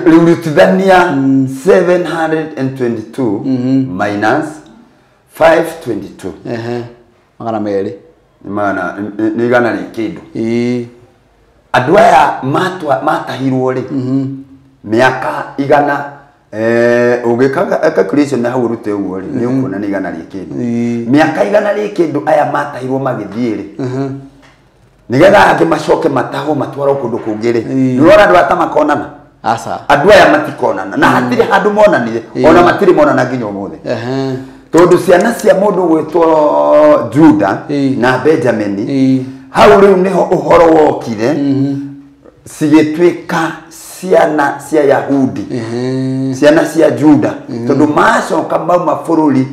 S1: Rĩu rutithania 722 minus 522.
S2: 200.
S1: Nĩ igana rĩ kĩndũ. Andũ aya matahirwo rĩ mĩaka igana ũgĩka calculation na hau ũrute ũguo rĩ nĩ ũkuona nĩ igana rĩ kĩndũ. Mĩaka igana rĩ kĩndũ aya matahirwo magĩthiĩ rĩ nĩgetha angĩ macoke matahwo matwarwo kũndũ kũngĩ rĩ nĩ ũrona andũ aya ta makonana.
S2: Aca.
S1: Andũ aya matikonana na hatirĩ handũ monanire ona matirĩ monana nginya ũmũthĩ. Tondũ ciana cia mũndũ gwĩtwo Juda na Benjamini hau rĩu nĩho ũhoro wokire cigĩtuĩka ciana cia Yahudi, ciana cia Juda tondũ macoka mauma bũrũri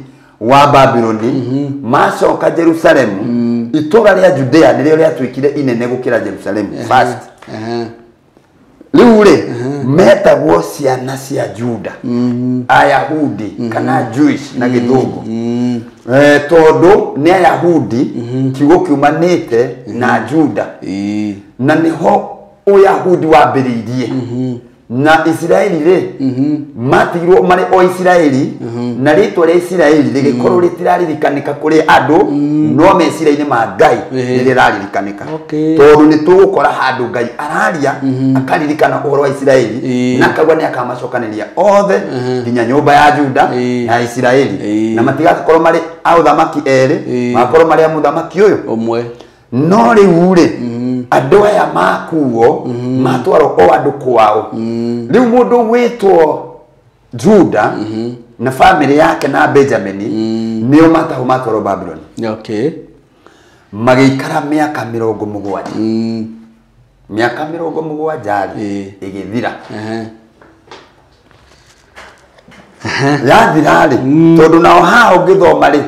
S1: wa Babuloni macoka Jerusalemu. Itũra rĩa Judea nĩrĩo rĩatuĩkire inene gũkĩra Jerusalemu first. Rĩu rĩ metagwo ciana cia Juda, Ayahudi kana Jewish na gĩthũngũ. Tondũ nĩ Ayahudi kiugo kiumanĩte na Juda. Na nĩho Ũyahudi wambĩrĩirie. Na Isiraeli rĩ matigirwo marĩ o Isiraeli na rĩtwa rĩa Isiraeli rĩgĩkorwo rĩtiraririkanĩka kũrĩ andũ no meciria-inĩ ma Ngai nĩrĩraririkanĩka. Tondũ nĩ tũgũkora handũ Ngai araria akaririkana ũhoro wa Isiraeli na akauga nĩ akamacokanĩria othe nginya nyũmba ya Juda na Isiraeli na matigakorwo marĩ a ũthamaki erĩ magakorwo marĩ a mũthamaki ũyũ
S2: ũmwe.
S1: No rĩu rĩ andũ aya makuo matwarwo o andũ kwao. Rĩu mũndũ gwĩtwo Juda na family yake na Benjamini nĩo matahwo matwarwo Babuloni. Magĩikara mĩaka 70. Mĩaka 70 rĩ ĩgĩthira. Yathira rĩ tondũ nao haha ũngĩthoma rĩ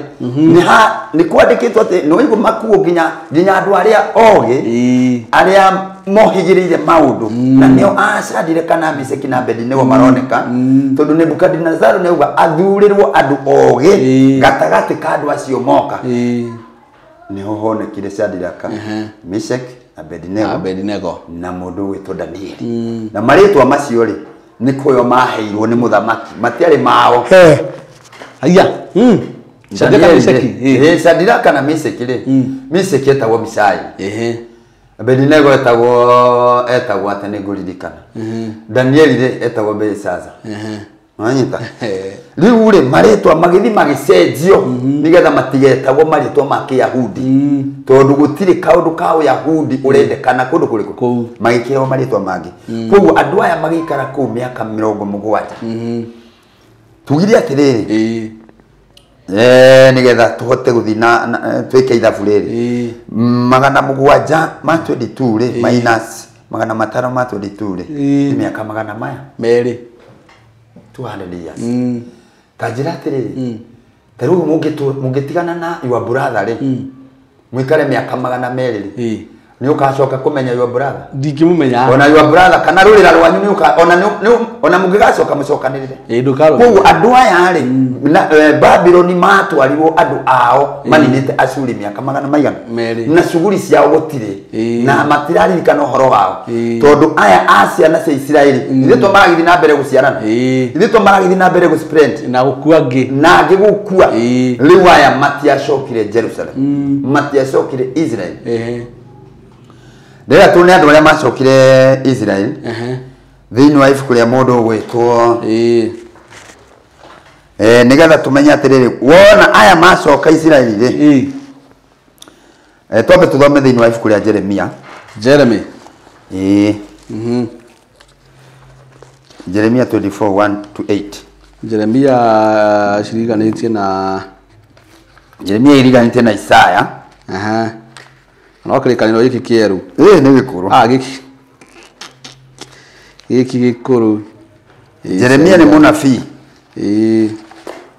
S1: nĩ kwandĩkĩtwo atĩ nĩ waigua makuo nginya andũ arĩa ogĩ arĩa mohĩgĩrĩire maũndũ na nĩo acandire kana Meshaki na Abedinego maroneka tondũ Nebukadinezari nĩauga athurĩrwo andũ ogĩ gatagatĩ ka andũ acio moka. Nĩho honekire Shadraka, Meshaki, Abedinego na mũndũ wĩtwo Danieli. Na marĩtwa macio rĩ nĩ kũyo maheirwo nĩ mũthamaki matiarĩ mao.
S2: Aya.
S1: Shadraka na Meshaki rĩ Meshaki etagwo Mishaeli. Abedinego etagwo atĩ nĩngũririkana. Danieli rĩ etagwo Belshaza. Wanyita? Rĩu rĩ marĩtwa magĩthiĩ magĩcenjio nĩgetha matigetagwo marĩtwa ma Kĩyahudi tondũ gũtirĩ kaũndũ ka Ũyahudi ũrendekana kũndũ kũrĩkũ magĩkĩrwo marĩtwa mangĩ. Koguo andũ aya magĩikara kũu mĩaka 70. Tugire atĩrĩrĩ nĩgetha tũhote gũthiĩ na twĩke ithabu rĩrĩ 722 rĩ minus 522 rĩ nĩ mĩaka 200. 200 years. Ta njĩra atĩrĩrĩ ta rĩu mũngĩtigana na your brother rĩ mũikare mĩaka 200 rĩ nĩ ũgacoka kũmenya your brother?
S2: Ndingĩmũmenya.
S1: Ona your brother kana rũrĩra rwanyu nĩ ona Ona mũngĩgacoka mũcokanĩrĩre. Koguo andũ aya rĩ Babyloni matwarirwo andũ ao maninĩte Ashuri mĩaka magana maigana na cuguri ciao gũtirĩ na matiraririkana ũhoro wao tondũ aya a ciana cia Isiraeli ithuĩ to maragĩthiĩ na mbere gũciarana, ithuĩ to maragĩthiĩ na mbere gũspread
S2: na gũkua angĩ
S1: na angĩ gũkua. Rĩu aya matiacokire Jerusalem, matiacokire Israel. Rĩrĩa tuone andũ arĩa macokire Israel thĩinĩ wa ibuku rĩa mũndũ ũgwĩtwo nĩgetha tũmenye atĩrĩrĩ, wona aya macoka Isiraeli rĩ, twambe tũthome thĩinĩ wa ibuku rĩa Jeremia.
S2: Jeremy.
S1: Jeremia 24:1-8.
S2: Jeremia ciriganĩtie na
S1: Jeremia iriganĩtie na Isaya.
S2: No kĩrĩkanĩro gĩkĩ kĩerũ.
S1: Nĩ gĩkũrũ.
S2: Gĩkĩ gĩkũrũ.
S1: Jeremia nĩ mũnabii.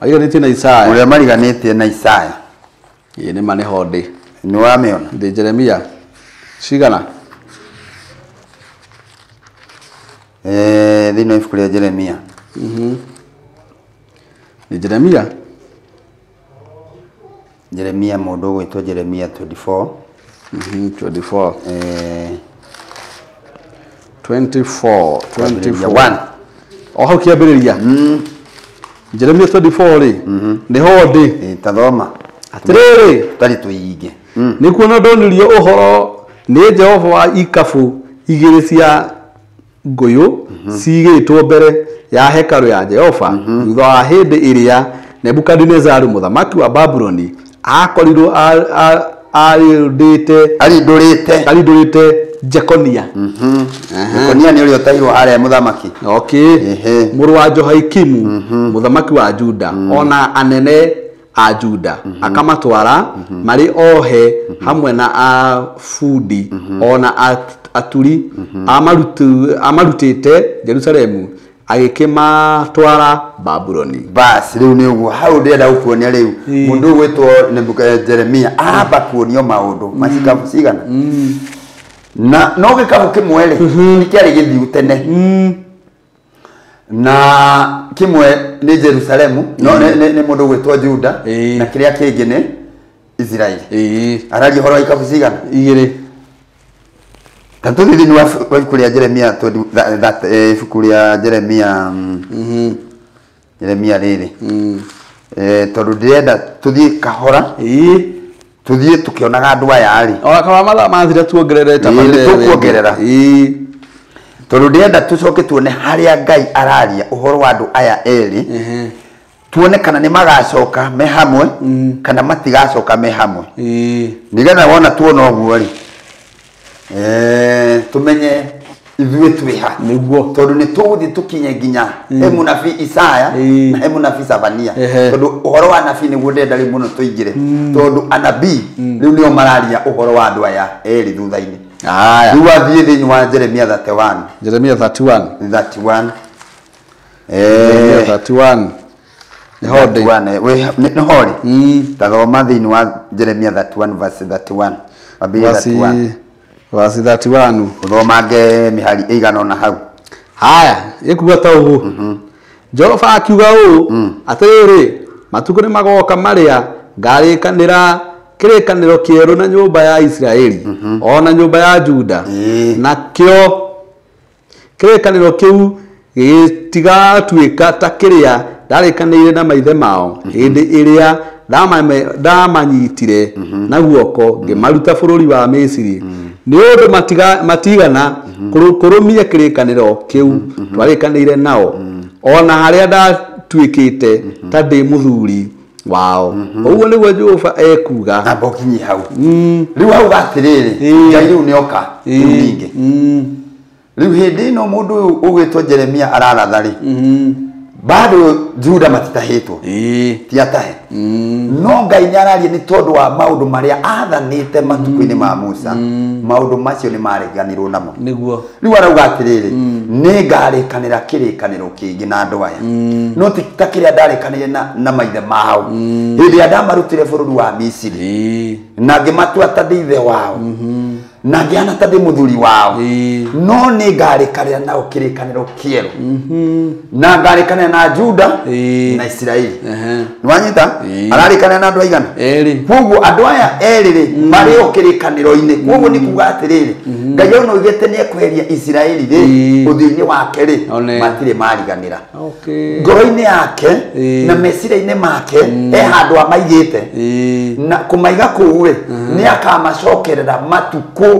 S2: Mariganĩtie na Isaya.
S1: Ũrĩa mariganĩtie na Isaya.
S2: Nĩ ma nĩho ndĩ.
S1: Nĩ wamĩona?
S2: Ndĩ Jeremia. Cigana?
S1: Thĩinĩ wa ibuku rĩa Jeremia.
S2: Nĩ Jeremia?
S1: Jeremia mũndũ ũgwĩtwo Jeremia 24.
S2: 24. 24.
S1: 1.
S2: O hau kĩambĩrĩria. Jeremia 24 rĩ, nĩho ndĩ.
S1: Tathoma.
S2: Atĩrĩrĩ,
S1: tarĩ tũingĩ.
S2: Nĩkuona ndonirio ũhoro nĩ Jehova wa ikabu igĩrĩ cia ngũyũ cigĩtwo mbere ya hekarũ ya Jehova thutha wa hĩndĩ ĩrĩa Nebukadinezaru mũthamaki wa Babuloni akorirwo arindũrĩte Jekonia.
S1: Jekonia nĩ ũrĩa ũtahirwo harĩa mũthamaki.
S2: Mũrũ wa Jehoiakimu mũthamaki wa Juda ona anene a Juda akamatwara marĩ ohe hamwe na abundi ona aturi amarutĩte Jerusalemu agĩkĩmatwara Babuloni.
S1: Bas rĩu nĩ ũguo hau ndĩrenda gũkuonia rĩu mũndũ ũgwĩtwo Jeremia amba kuonio maũndũ macikabu cigana na no gĩkabu kĩmwe rĩ nĩ kĩarĩ gĩthiu tene na kĩmwe nĩ Jerusalemu no nĩ mũndũ ũgwĩtwo Juda na kĩrĩa kĩngĩ nĩ Isiraeli. Araria ũhoro wa ikabu cigana?
S2: Igĩrĩ.
S1: Ta tũthiĩ thĩinĩ wa ibuku rĩa Jeremia ibuku rĩa Jeremia Jeremia rĩrĩ tondũ ndĩrenda tũthiĩ kahora tũthiĩ tũkĩonaga andũ aya rĩ
S2: ona kana mathaa mathira tuongerere tabarĩra
S1: tũkuongerera tondũ ndĩrenda tũcoke tuone harĩa Ngai araria ũhoro wa andũ aya erĩ tuone kana nĩ magacoka me hamwe kana matigacoka me hamwe nĩgetha wona tuona ũguo rĩ tumenye ithuĩ twĩ ha
S2: nĩguo
S1: tondũ nĩ tũgũthiĩ tũkinye nginya he mũnabii Isaya na he mũnabii Zefania tondũ ũhoro wa nabii nĩguo ndĩrenda rĩu mũno tũingĩre tondũ anabii rĩu nĩo mararia ũhoro wa andũ aya erĩ thutha-inĩ. Rĩu wathiĩ thĩinĩ wa Jeremia 31.
S2: Jeremia 31.
S1: 31.
S2: Jeremia 31. Nĩho ndĩ.
S1: Nĩho rĩ. Tathoma thĩinĩ wa Jeremia 31 verse 31. Wambĩrĩrie 31.
S2: Verse 31.
S1: Ũthomange mĩhari ĩigana ũna hau.
S2: Haya, ĩkuga ta ũũ. Jehova akiuga ũũ, atĩrĩrĩ, matukũ nĩ magoka marĩa ngarĩkanĩra kĩrĩkanĩro kĩerũ na nyũmba ya Isiraeli ona nyũmba ya Juda, nakĩo kĩrĩkanĩro kĩu gĩtigatuĩka ta kĩrĩa ndarĩkanĩire na maithe mao hĩndĩ ĩrĩa ndamanyitire na guoko ngĩmaruta bũrũri wa Misiri, nĩ ũndũ matigana kũrũmia kĩrĩkanĩro kĩu twarĩkanĩire nao ona harĩa ndatuĩkĩte ta ndĩ mũthuri wao. Ũguo nĩguo Jehova ekuga.
S1: Amba ũkinye hau. Rĩu hau atĩrĩrĩ, Ngai rĩu nĩoka rĩu ningĩ. Rĩu hĩndĩ ĩno mũndũ ũyũ ũgwĩtwo Jeremia araratha rĩ, bado Juda matitahĩtwo, ti atahe. No Ngai nĩararia nĩ tondũ wa maũndũ marĩa athanĩte matukũ-inĩ ma Musa, maũndũ macio nĩ mareganirwo namo.
S2: Nĩguo.
S1: Rĩu arauga atĩrĩrĩ, nĩ ngarĩkanĩra kĩrĩkanĩro kĩngĩ na andũ aya, no ti ta kĩrĩa ndarĩkanĩire na maithe mao hĩndĩ ĩrĩa ndamarutire bũrũri wa Misiri na ngĩmatua ta ndĩ ithe wao. Na ngĩhana ta ndĩ mũthuri wao. No nĩ ngarĩkanĩra nao kĩrĩkanĩro kĩerũ. Na ngarĩkanĩra na Juda na Isiraeli. Nĩwanyita? Ararĩkanĩra na andũ aigana?
S2: Erĩ.
S1: Koguo andũ aya erĩ rĩ marĩ o kĩrĩkanĩro-inĩ. Koguo nĩ kuga atĩrĩrĩ, Ngai ona oigĩte nĩ ekweheria Isiraeli rĩ ũthiũ-inĩ wake rĩ matirĩ mariganĩra. Ngoro-inĩ yake na meciria-inĩ make he handũ amaigĩte. Na kũmaiga kũu rĩ nĩ akamacokerera matukũ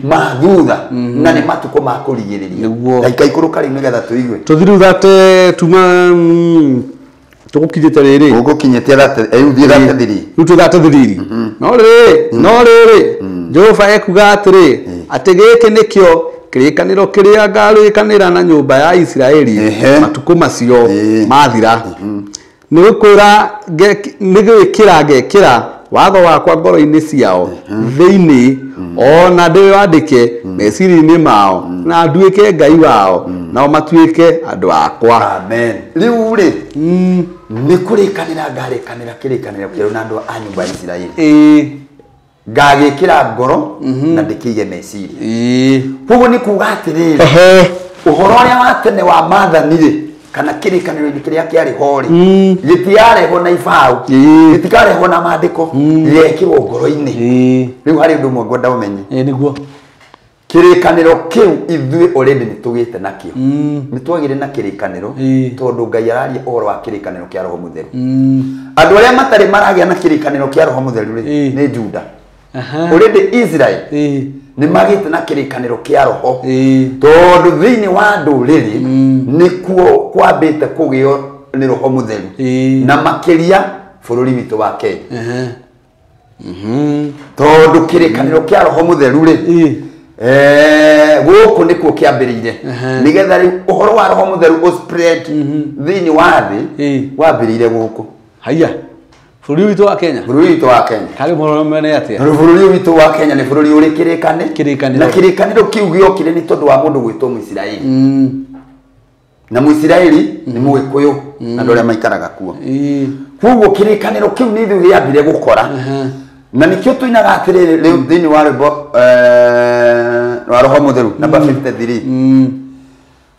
S1: ma thutha na nĩ matukũ ma kũrigĩrĩria. Ndagĩka ikũrũka rĩu nĩgetha tũigue.
S2: Tũthiĩ rĩu thate tuma tũgũkinyĩte rĩrĩ.
S1: Ũgũkinyĩte thate rĩu thiĩ thate thiri.
S2: Rĩu twĩ thate thiriri. No rĩrĩ Jehova ekuga atĩrĩ atĩ gĩkĩ nĩkĩo kĩrĩkanĩro kĩrĩa ngarĩkanĩra na nyũmba ya Isiraeli matukũ macio mathira. Nĩ gwĩkĩra ngekĩra watho wakwa ngoro-inĩ ciao thĩinĩ ona ndĩwandĩke meciria-inĩ mao na nduĩke Ngai wao nao matuĩke andũ akwa.
S1: Amen. Rĩu rĩ nĩ kũrĩkanĩra ngarĩkanĩra kĩrĩkanĩro kĩerũ na andũ a nyũmba ya Isiraeli. Ngagĩkĩra ngoro na ndĩkĩige meciria. Koguo nĩ kuga atĩrĩrĩ ũhoro ũrĩa wa tene wa maathani rĩ kana kĩrĩkanĩro-inĩ kĩrĩa kĩarĩ ho rĩ gĩtiarehwo na ibaũ, gĩtikarehwo na maandĩko, gĩekĩrwo ngoro-inĩ. Rĩu harĩ ũndũ ũmwe ngwenda ũmenye.
S2: Nĩguo.
S1: Kĩrĩkanĩro kĩu ithuĩ already nĩ tũgĩte nakĩo. Nĩ twagĩire na kĩrĩkanĩro tondũ Ngai araria ũhoro wa kĩrĩkanĩro kĩa Roho Mũtheru. Andũ arĩa matarĩ maragĩa na kĩrĩkanĩro kĩa Roho Mũtheru rĩ nĩ Juda. Already Israel nĩ magĩte na kĩrĩkanĩro kĩa Roho tondũ thĩinĩ wa ndũrĩrĩ nĩkuo kwambĩte kũgĩo nĩ Roho Mũtheru na makĩria bũrũri witũ wa Kenya. Tondũ kĩrĩkanĩro kĩa Roho Mũtheru rĩ gũkũ nĩkuo kĩambĩrĩire nĩgetha rĩu ũhoro wa Roho Mũtheru ũspread thĩinĩ wa thĩ wambĩrĩire gũkũ.
S2: Haiya. Bũrũri witũ wa Kenya.
S1: Bũrũri witũ wa Kenya.
S2: Karĩ mũroro mene atĩa?
S1: Bũrũri witũ wa Kenya nĩ bũrũri ũrĩ kĩrĩkanĩro. Na kĩrĩkanĩro kĩu gĩokire nĩ tondũ wa mũndũ gwĩtwo Mũisiraeli. Na Mũisiraeli nĩ Mũgĩkũyũ na andũ arĩa maikaraga kuo. Koguo kĩrĩkanĩro kĩu nĩ ithuĩ gĩambire gũkora. Na nĩkĩo tũinaga atĩrĩrĩ rĩu thĩinĩ wa rwĩmbo rwa Roho Mũtheru namba 53.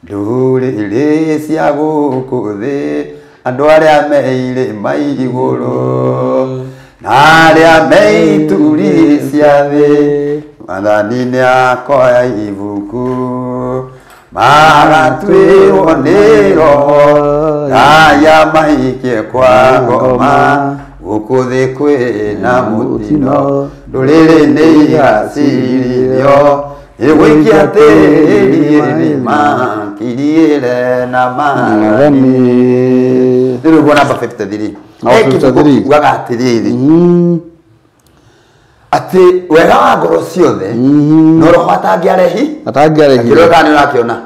S1: Ndũrĩrĩ cia gũkũ thĩ andũ arĩa me irĩma igũrũ na arĩa me ituri cia thĩ Mwathani nĩakoya ibuku magatuĩrwo nĩ Roho aya maikie kwa ngoma gũkũ thĩ kwĩna mũtino ndũrĩrĩ nĩ igacirithio ĩgũikia tĩri irima kiriĩre na maathani. Rĩu ũguo namba 53.
S2: 53.
S1: Ugaga atĩrĩrĩ atĩ wega wa ngoro ciothe no Roho atangĩarehi
S2: atangĩarehire
S1: kĩrĩa kana nĩũrakĩona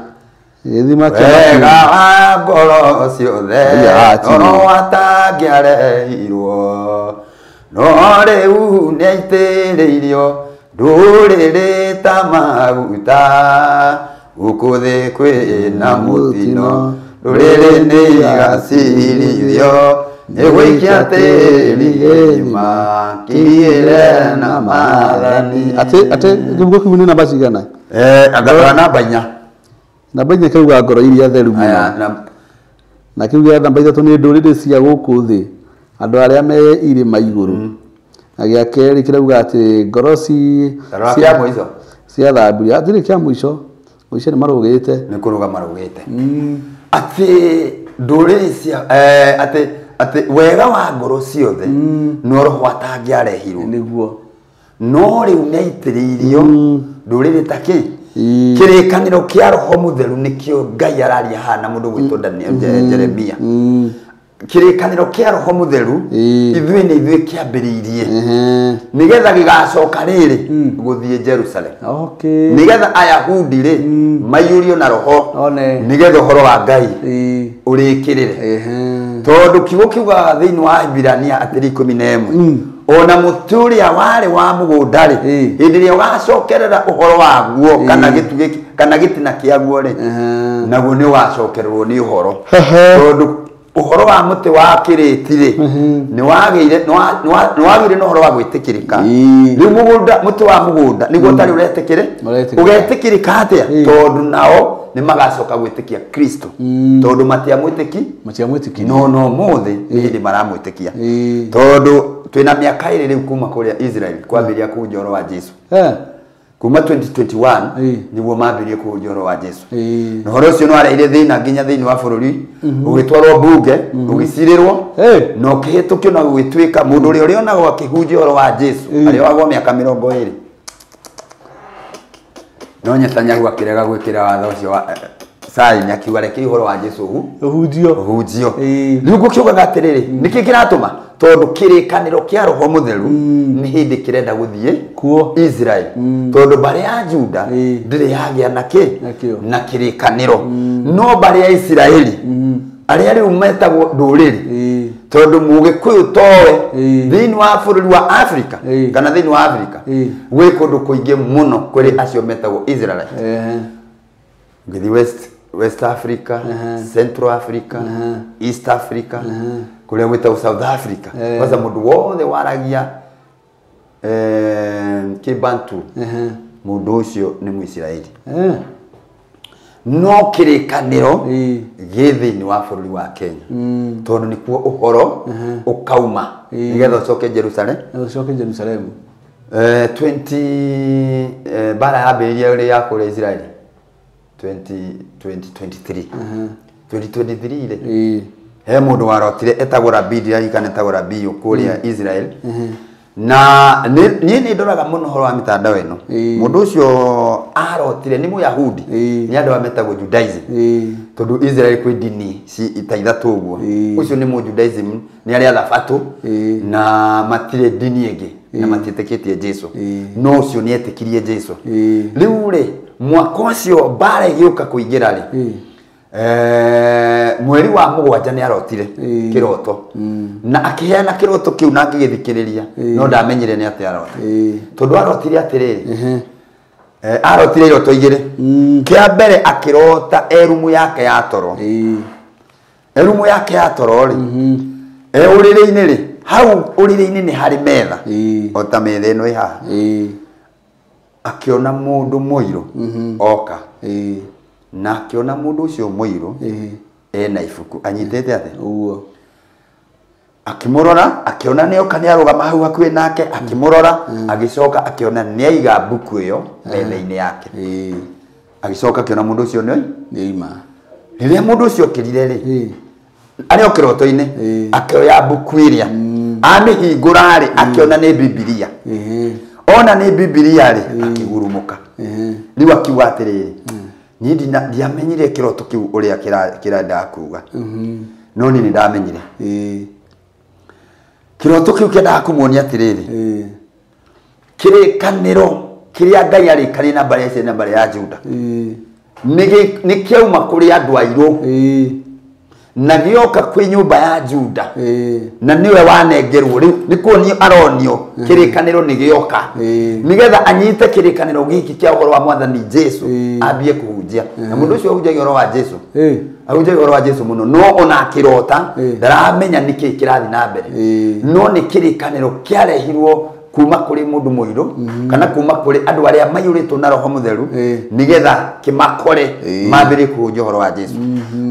S2: gĩthima kĩa
S1: wega wa ngoro ciothe no Roho atangĩarehirwo no rĩu nĩaitĩrĩirio ndũrĩrĩ ta maguta gũkũ thĩ kwĩna mũtino ndũrĩrĩ nĩ igacirithio ĩgũikia tĩri irima kiriĩre na maathani.
S2: Atĩ gĩbuku kĩu nĩ namba cigana?
S1: Anga namba inya.
S2: Namba inya kĩrauga ngoro iria theru mũno. Na kĩu gĩa namba ithatũ nĩ ndũrĩrĩ cia gũkũ thĩ andũ arĩa me irĩma igũrũ. Na gĩa kerĩ kĩrauga atĩ ngoro cia thambirio. Hatirĩ kĩa mũico. Mũico nĩ marũgĩte.
S1: Nĩ kũrũga marũgĩte. Atĩ ndũrĩrĩ cia atĩ atĩ wega wa ngoro ciothe no Roho atangĩarehirwo
S2: nĩguo
S1: no rĩu nĩaitĩrĩirio ndũrĩrĩ ta kĩ kĩrĩkanĩro kĩa Roho Mũtheru nĩkĩo Ngai araria haha na mũndũ gwĩtwo Jeremia. Kĩrĩkanĩro kĩa Roho Mũtheru ithuĩ nĩ ithuĩ kĩambĩrĩirie nĩgetha gĩgacoka rĩrĩ gũthiĩ Jerusalem. Nĩgetha Ayahudi rĩ maiyũrio na Roho nĩgetha ũhoro wa Ngai ũrĩkĩrĩre. Tondũ kiugo kiugaga thĩinĩ wa Ahibirania atĩrĩ 11 ona mũtĩ ũrĩa warĩ wa mũgũnda rĩ hĩndĩ ĩrĩa ũgacokerera ũhoro waguo kana gĩtugĩ kana gĩtina kĩaguo rĩ naguo nĩ ũgacokererwo nĩ ũhoro tondũ Ũhoro wa mũtĩ wa kĩrĩti rĩ nĩ wagĩire na ũhoro wa gwĩtĩkĩrĩka. Rĩu mũgũnda mũtĩ wa mũgũnda nĩguo ũtarĩ ũretĩkĩre ũgetĩkĩrĩka atĩa tondũ nao nĩ magacoka gwĩtĩkia Kristo tondũ matiamwĩtĩki no mũthĩ nĩ hĩndĩ maramwĩtĩkia tondũ twĩna mĩaka ĩrĩ rĩu kuma kũrĩa Israel kwambĩrĩria kũhunjia ũhoro wa Jesu. Kuma 2021 nĩguo mambĩrĩrie kũhunjia ũhoro wa Jesu. Na ũhoro ũcio nĩwareheire thĩna nginya thĩinĩ wa bũrũri ũgĩtwarwo bunge ũgĩcirĩrwo na ũkĩhĩtũkio na ũgĩtuĩka mũndũ ũrĩa ũrĩonagwo akĩhunjia ũhoro wa Jesu arĩohagwo mĩaka 20. No Netanyahu akĩrega gwĩkĩra watho ũcio wa sign akiuga reke ũhoro wa Jesu ũhunjio. Rĩu ngũkiugaga atĩrĩrĩ nĩkĩ kĩratũma tondũ kĩrĩkanĩro kĩa Roho Mũtheru nĩ hĩndĩ kĩrenda gũthiĩ
S2: kuo
S1: Israel tondũ mbarĩ ya Juda ndĩrĩ yagĩa na kĩ na kĩrĩkanĩro no mbarĩ ya Isiraeli arĩa rĩu metagwo ndũrĩrĩ tondũ mũgĩkũyũ towe thĩinĩ wa bũrũri wa Afrika kana thĩinĩ wa Afrika gwĩ kũndũ kũingĩ mũno kũrĩ acio metagwo Israelite. Ngĩthiĩ West Africa, Central Africa, East Africa, kũrĩa gwĩtagwo South Africa. Kwanza mũndũ wothe waragia Kĩbantu mũndũ ũcio nĩ Mũisiraeli. No kĩrĩkanĩro gĩ thĩinĩ wa bũrũri wa Kenya tondũ nĩkuo ũhoro ũkauma nĩgetha ũcoke Jerusalem.
S2: Ũcoke Jerusalem.
S1: 20 bara yambĩrĩria ũrĩa ya kũrĩa Israeli 2023 2023 rĩ he mũndũ warotire etagwo Rabi ndirarikana etagwo Rabi kũrĩa Israel na niĩ nĩ ndoraga mũno ũhoro wa mitandao ĩno. Mũndũ ũcio arotire nĩ Mũyahudi nĩ andũ metagwo Judaism tondũ Israel kwĩ ndini ta ithatũ ũguo. Ũcio nĩ Mũjudaism nĩ arĩa thabatũ na matirĩ ndini ĩngĩ na matiĩtĩkĩtie Jesu no ũcio nĩ etĩkirie Jesu. Rĩu rĩ mwaka ũcio mbara ĩgĩũka kũingĩra rĩ mweri wa mũgwanja nĩ arotire kĩroto na akĩheana kĩroto kĩu na ngĩgĩthikĩrĩria no ndamenyire nĩ atĩa arota tondũ arotire atĩrĩrĩ arotire iroto igĩrĩ. Kĩa mbere akĩrota erumu yake ya toro erumu yake ya toro rĩ ũrĩrĩ-inĩ rĩ hau ũrĩrĩ-inĩ nĩ harĩ metha o ta metha ĩno ĩ haha akĩona mũndũ mũirũ oka na akĩona mũndũ ũcio mũirũ ena ibuku anyitĩte atĩa
S2: ũguo
S1: akĩmũrora akĩona nĩ oka nĩ arũgama hau hakuhĩ nake akĩmũrora agĩcoka akĩona nĩ aiga mbuku ĩyo metha-inĩ yake agĩcoka akĩona mũndũ ũcio nĩ
S2: oima.
S1: Rĩrĩa mũndũ ũcio okĩrire rĩ arĩ o kĩroto-inĩ akĩoya mbuku ĩrĩa amĩhingũra rĩ akĩona nĩ Bibilia ona nĩ Bibilia rĩ akĩgurumũka. Rĩu akiuga atĩrĩrĩ niĩ ndiamenyire kĩroto kĩu ũrĩa kĩrendaga kuga no niĩ nĩ ndamenyire kĩroto kĩu kĩendaga kũmuonia atĩrĩrĩ kĩrĩkanĩro kĩrĩa Ngai arĩkanĩire na mbarĩ ya Isiraeli na mbarĩ ya Juda nĩ kĩauma kũrĩ andũ airũ na gĩoka kwĩ nyũmba ya Juda na nĩwe wanengerwo rĩu nĩ kuonio aronio kĩrĩkanĩro nĩ gĩoka nĩgetha anyite kĩrĩkanĩro gĩkĩ kĩa ũhoro wa Mwathani Jesu ambie kũhunjia. Na mũndũ ũcio ahunjagia ũhoro wa Jesu ahunjagia ũhoro wa Jesu mũno no ona akĩrota ndaramenya nĩkĩ kĩrathiĩ na mbere no nĩ kĩrĩkanĩro kĩarehirwo kuma kũrĩ mũndũ mũirũ kana kuma kũrĩ andũ arĩa maiyũrĩtwo na Roho Mũtheru nĩgetha kĩmakore mambĩrĩrie kũhunjia ũhoro wa Jesu.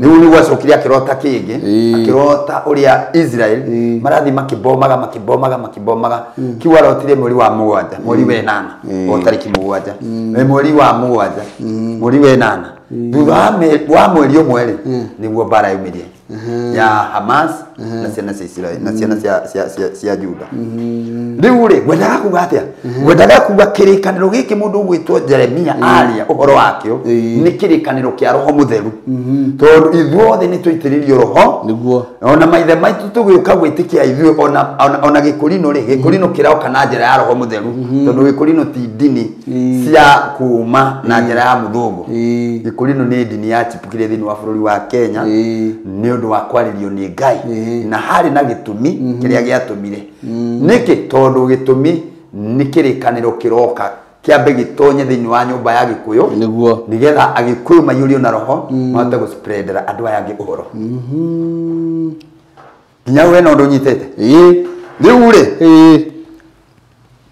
S1: Rĩu nĩguo acokire akĩrota kĩngĩ akĩrota ũrĩa Israel marathiĩ makĩbomaga makĩbomaga makĩbomaga kiu arotire mweri wa mũgwanja mweri wa ĩnana o tarĩki mũgwanja mweri wa mũgwanja mweri wa ĩnana thutha wa mweri ũmwe rĩ nĩguo mbara yumĩrire ya Hamas na ciana cia Israel na ciana cia Juda. Rĩu rĩ ngwendaga kuga atĩa? Ngwendaga kuga kĩrĩkanĩro gĩkĩ mũndũ ũgwĩtwo Jeremia aria ũhoro wakĩo nĩ kĩrĩkanĩro kĩa Roho Mũtheru tondũ ithuothe nĩ tũitĩrĩirio Roho
S2: nĩguo
S1: ona maithe maitũ tũgĩũka gwĩtĩkia ithuĩ ona gĩkũrinũ rĩ gĩkũrinũ kĩroka na njĩra ya Roho Mũtheru tondũ gĩkũrinũ ti ndini cia kuma na njĩra ya mũthũngũ. Gĩkũrinũ nĩ ndini yachipũkire thĩinĩ wa bũrũri wa Kenya nĩ ũndũ wa kwarĩrio nĩ Ngai na harĩ na gĩtũmi kĩrĩa gĩatũmire nĩkĩ tondũ gĩtũmi nĩ kĩrĩkanĩro kĩroka kĩambe gĩtonye thĩinĩ wa nyũmba ya Gĩkũyũ
S2: nĩguo
S1: nĩgetha Agĩkũyũ maiyũrio na Roho mahote gũspreadera andũ aya angĩ ũhoro. Nginya we no ndũnyitĩte. Ĩĩ. Rĩu rĩ. Ĩĩ.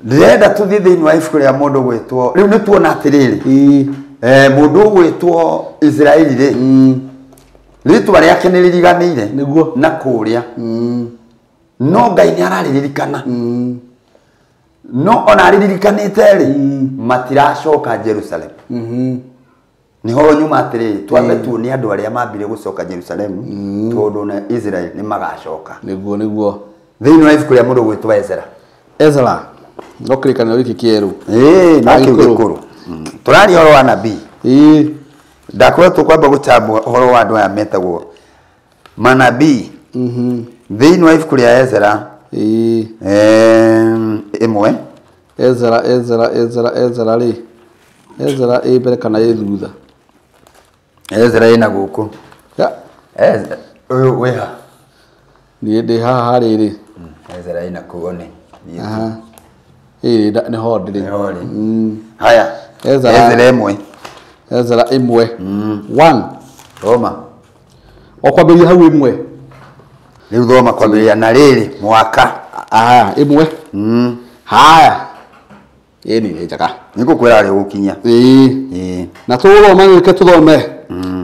S1: Ndĩrenda tũthiĩ thĩinĩ wa ibuku rĩa mũndũ gwĩtwo rĩu nĩ tuona atĩrĩrĩ. Ĩĩ. Mũndũ ũgwĩtwo Israeli rĩ. Rĩtwa rĩake nĩ rĩriganĩire. Nĩguo. Na kũrĩa. No Ngai nĩ ararĩririkana. No ona arĩririkanĩte rĩ matiracoka Jerusalem. Niho nyuma atĩrĩrĩ twambe tuone andũ arĩa mambire gũcoka Jerusalem tondũ na Israel nĩ magacoka.
S2: Nĩguo nĩguo.
S1: Thĩinĩ wa ibuku rĩa mũndũ gwĩtwo Ezra.
S2: Ezra. No kĩrĩkanĩro gĩkĩ kĩerũ.
S1: Ĩĩ no kĩu gĩkũrũ. Tũraria ũhoro wa nabii.
S2: Ĩĩ.
S1: Ndakoretwo kwamba gũchambua ũhoro wa andũ aya metagwo manabii. Thĩinĩ wa ibuku rĩa Ezra.
S2: Ĩĩ.
S1: Ĩmwe.
S2: Ezra Ezra Ezra Ezra rĩ. Ezra ĩ mbere kana ĩ thutha?
S1: Ezra ĩna gũkũ.
S2: Ya.
S1: Ezra ũyũ wĩ ha?
S2: Niĩ ndĩ haha rĩrĩ.
S1: Ezra ĩna kũu one.
S2: Aha. Ĩĩ nĩho ndĩrĩ.
S1: Nĩho rĩ. Haya.
S2: Ezra.
S1: Ezra ĩmwe.
S2: Ezra ĩmwe. 1.
S1: Thoma.
S2: O kwambĩrĩria hau ĩmwe.
S1: Rĩu thoma kwambĩrĩria na rĩrĩ mwaka.
S2: Aya ĩmwe. Haya. Ĩĩ nĩ njega.
S1: Nĩngũkwĩra rĩ gũkinya.
S2: Ĩĩ. Na tũgũthoma gĩke tũthome.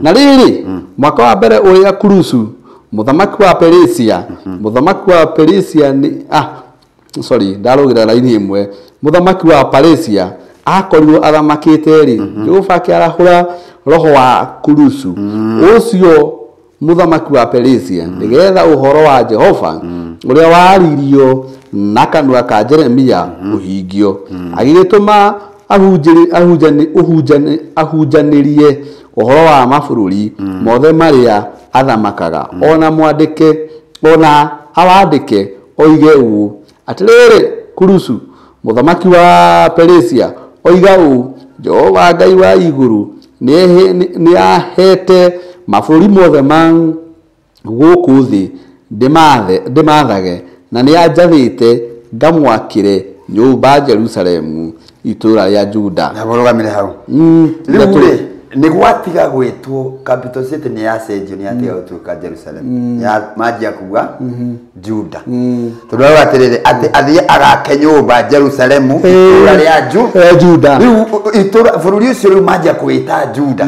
S2: Na rĩrĩ mwaka wa mbere ũrĩa Kurusu mũthamaki wa Perisia mũthamaki wa Perisia nĩ sorry ndarũgĩra raini ĩmwe mũthamaki wa Perisia akorirwo athamakĩte rĩ Jehova akĩarahũra roho wa Kurusu ũcio mũthamaki wa Perisia nĩgetha ũhoro wa Jehova ũrĩa waririo na kanua ka Jeremia ũhingio agĩgĩtũma ahunjanĩrie ũhoro wa mabũrũri mothe marĩa athamakaga ona mwandĩke ona awandĩke oige ũũ atĩrĩrĩ Kurusu mũthamaki wa Perisia oiga ũũ Jehova Ngai wa igũrũ nĩahete mabũrũri mothe ma gũkũ thĩ ndĩmathage na nĩanjathĩte ngamwakĩre nyũmba Jerusalemu itũũra rĩa Juda.
S1: Na mũrũgamĩre hau. Rĩu rĩ nĩ gwatiga gwĩtwo capital city nĩ yacenjio nĩ yatiga gũtuĩka Jerusalem. Ya manjia kuga Juda. Tondũ arauga atĩrĩrĩ atĩ athiĩ agake nyũmba Jerusalemu itũũra rĩa
S2: Juda.
S1: Rĩu itũũra bũrũri ũcio rĩu manjia kũwĩta Juda.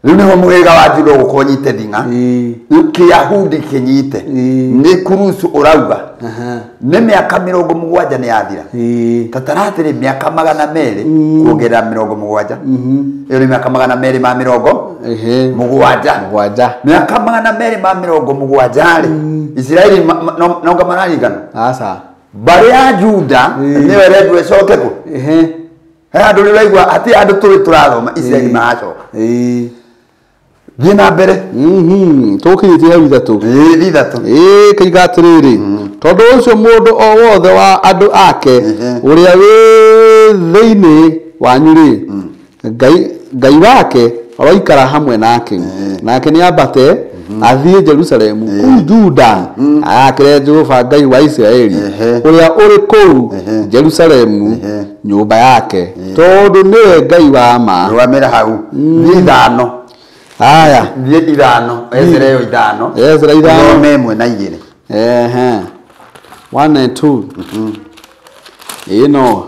S1: Rĩu nĩho mũhĩrĩga wa Juda ũgũkorwo ũnyite thing'a. Rĩu Kĩyahudi kĩnyite. Nĩ Kurusu ũrauga. Nĩ mĩaka 70 nĩ yathira. Ta taratĩrĩ mĩaka 200 kuongerera 70. Ĩyo nĩ mĩaka 270.
S2: Mũgwanja.
S1: Mĩaka 270 rĩ. Isiraeli nonga mararigana.
S2: Aca.
S1: Mbarĩ ya Juda nĩyo ĩrendwo ĩcoke kũ? He andũ rĩu ũraigua atĩ andũ tũrĩ tũrathoma Isiraeli maracoka. Thiĩ na mbere.
S2: Tũkinyĩtie hau ithatũ.
S1: Ĩĩ ithatũ.
S2: Ĩĩ kaiga atĩrĩrĩ tondũ ũcio mũndũ o wothe wa andũ ake ũrĩa wĩ thĩinĩ wanyu rĩ Ngai wake aroikara hamwe nake nake nĩ ambate athiĩ Jerusalemu kũu Juda agakĩre Jehova Ngai wa Isiraeli ũrĩa ũrĩ kũu Jerusalemu nyũmba yake tondũ nĩwe Ngai wa ma.
S1: Rũgamĩra hau. Thiĩ ithano.
S2: Haya.
S1: Thiĩ ithano. Ezra ĩyo ithano.
S2: Ezra ithano.
S1: Thome ĩmwe na igĩrĩ.
S2: 1 and 2. Ĩno.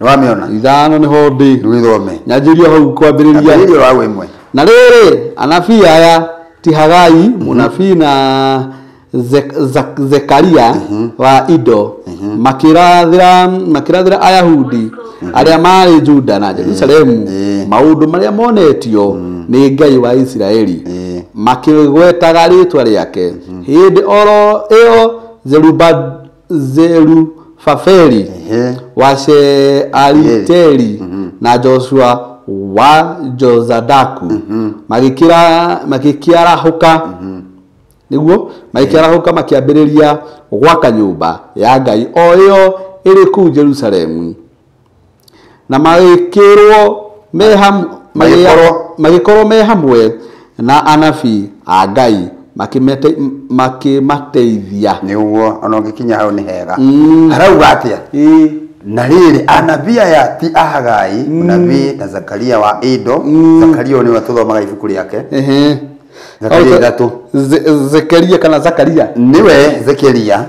S1: Nĩwamĩona?
S2: Ithano nĩho ndĩ.
S1: Rĩu ithome.
S2: Nyanjĩrio hau kwambĩrĩria.
S1: Ambĩrĩria hau ĩmwe.
S2: Na rĩrĩ anabii aya ti Hagai mũnabii na Zekaria wa Ido makĩrathĩra Ayahudi arĩa marĩ Juda na Jerusalemu maũndũ marĩa monetio nĩ Ngai wa Isiraeli makĩgwetaga rĩtwa rĩake. Hĩndĩ oro ĩyo Zerubabeli wa Shealitieli na Joshua wa Jozadaku magĩkĩarahũka nĩguo magĩkĩarahũka makĩambĩrĩria gwaka nyũmba ya Ngai o ĩyo ĩrĩ kũu Jerusalemu na magĩkorwo me hamwe na anabii a Ngai makĩmateithia.
S1: Nĩguo ona ũngĩkinya hau nĩ hega. Arauga atĩa? Na rĩrĩ anabii aya ti Hagai mũnabii na Zakaria wa Ido. Zakaria nĩwe tũthomaga ibuku rĩake. Zakaria 3.
S2: Zekeria kana Zakaria?
S1: Niwe Zekeria.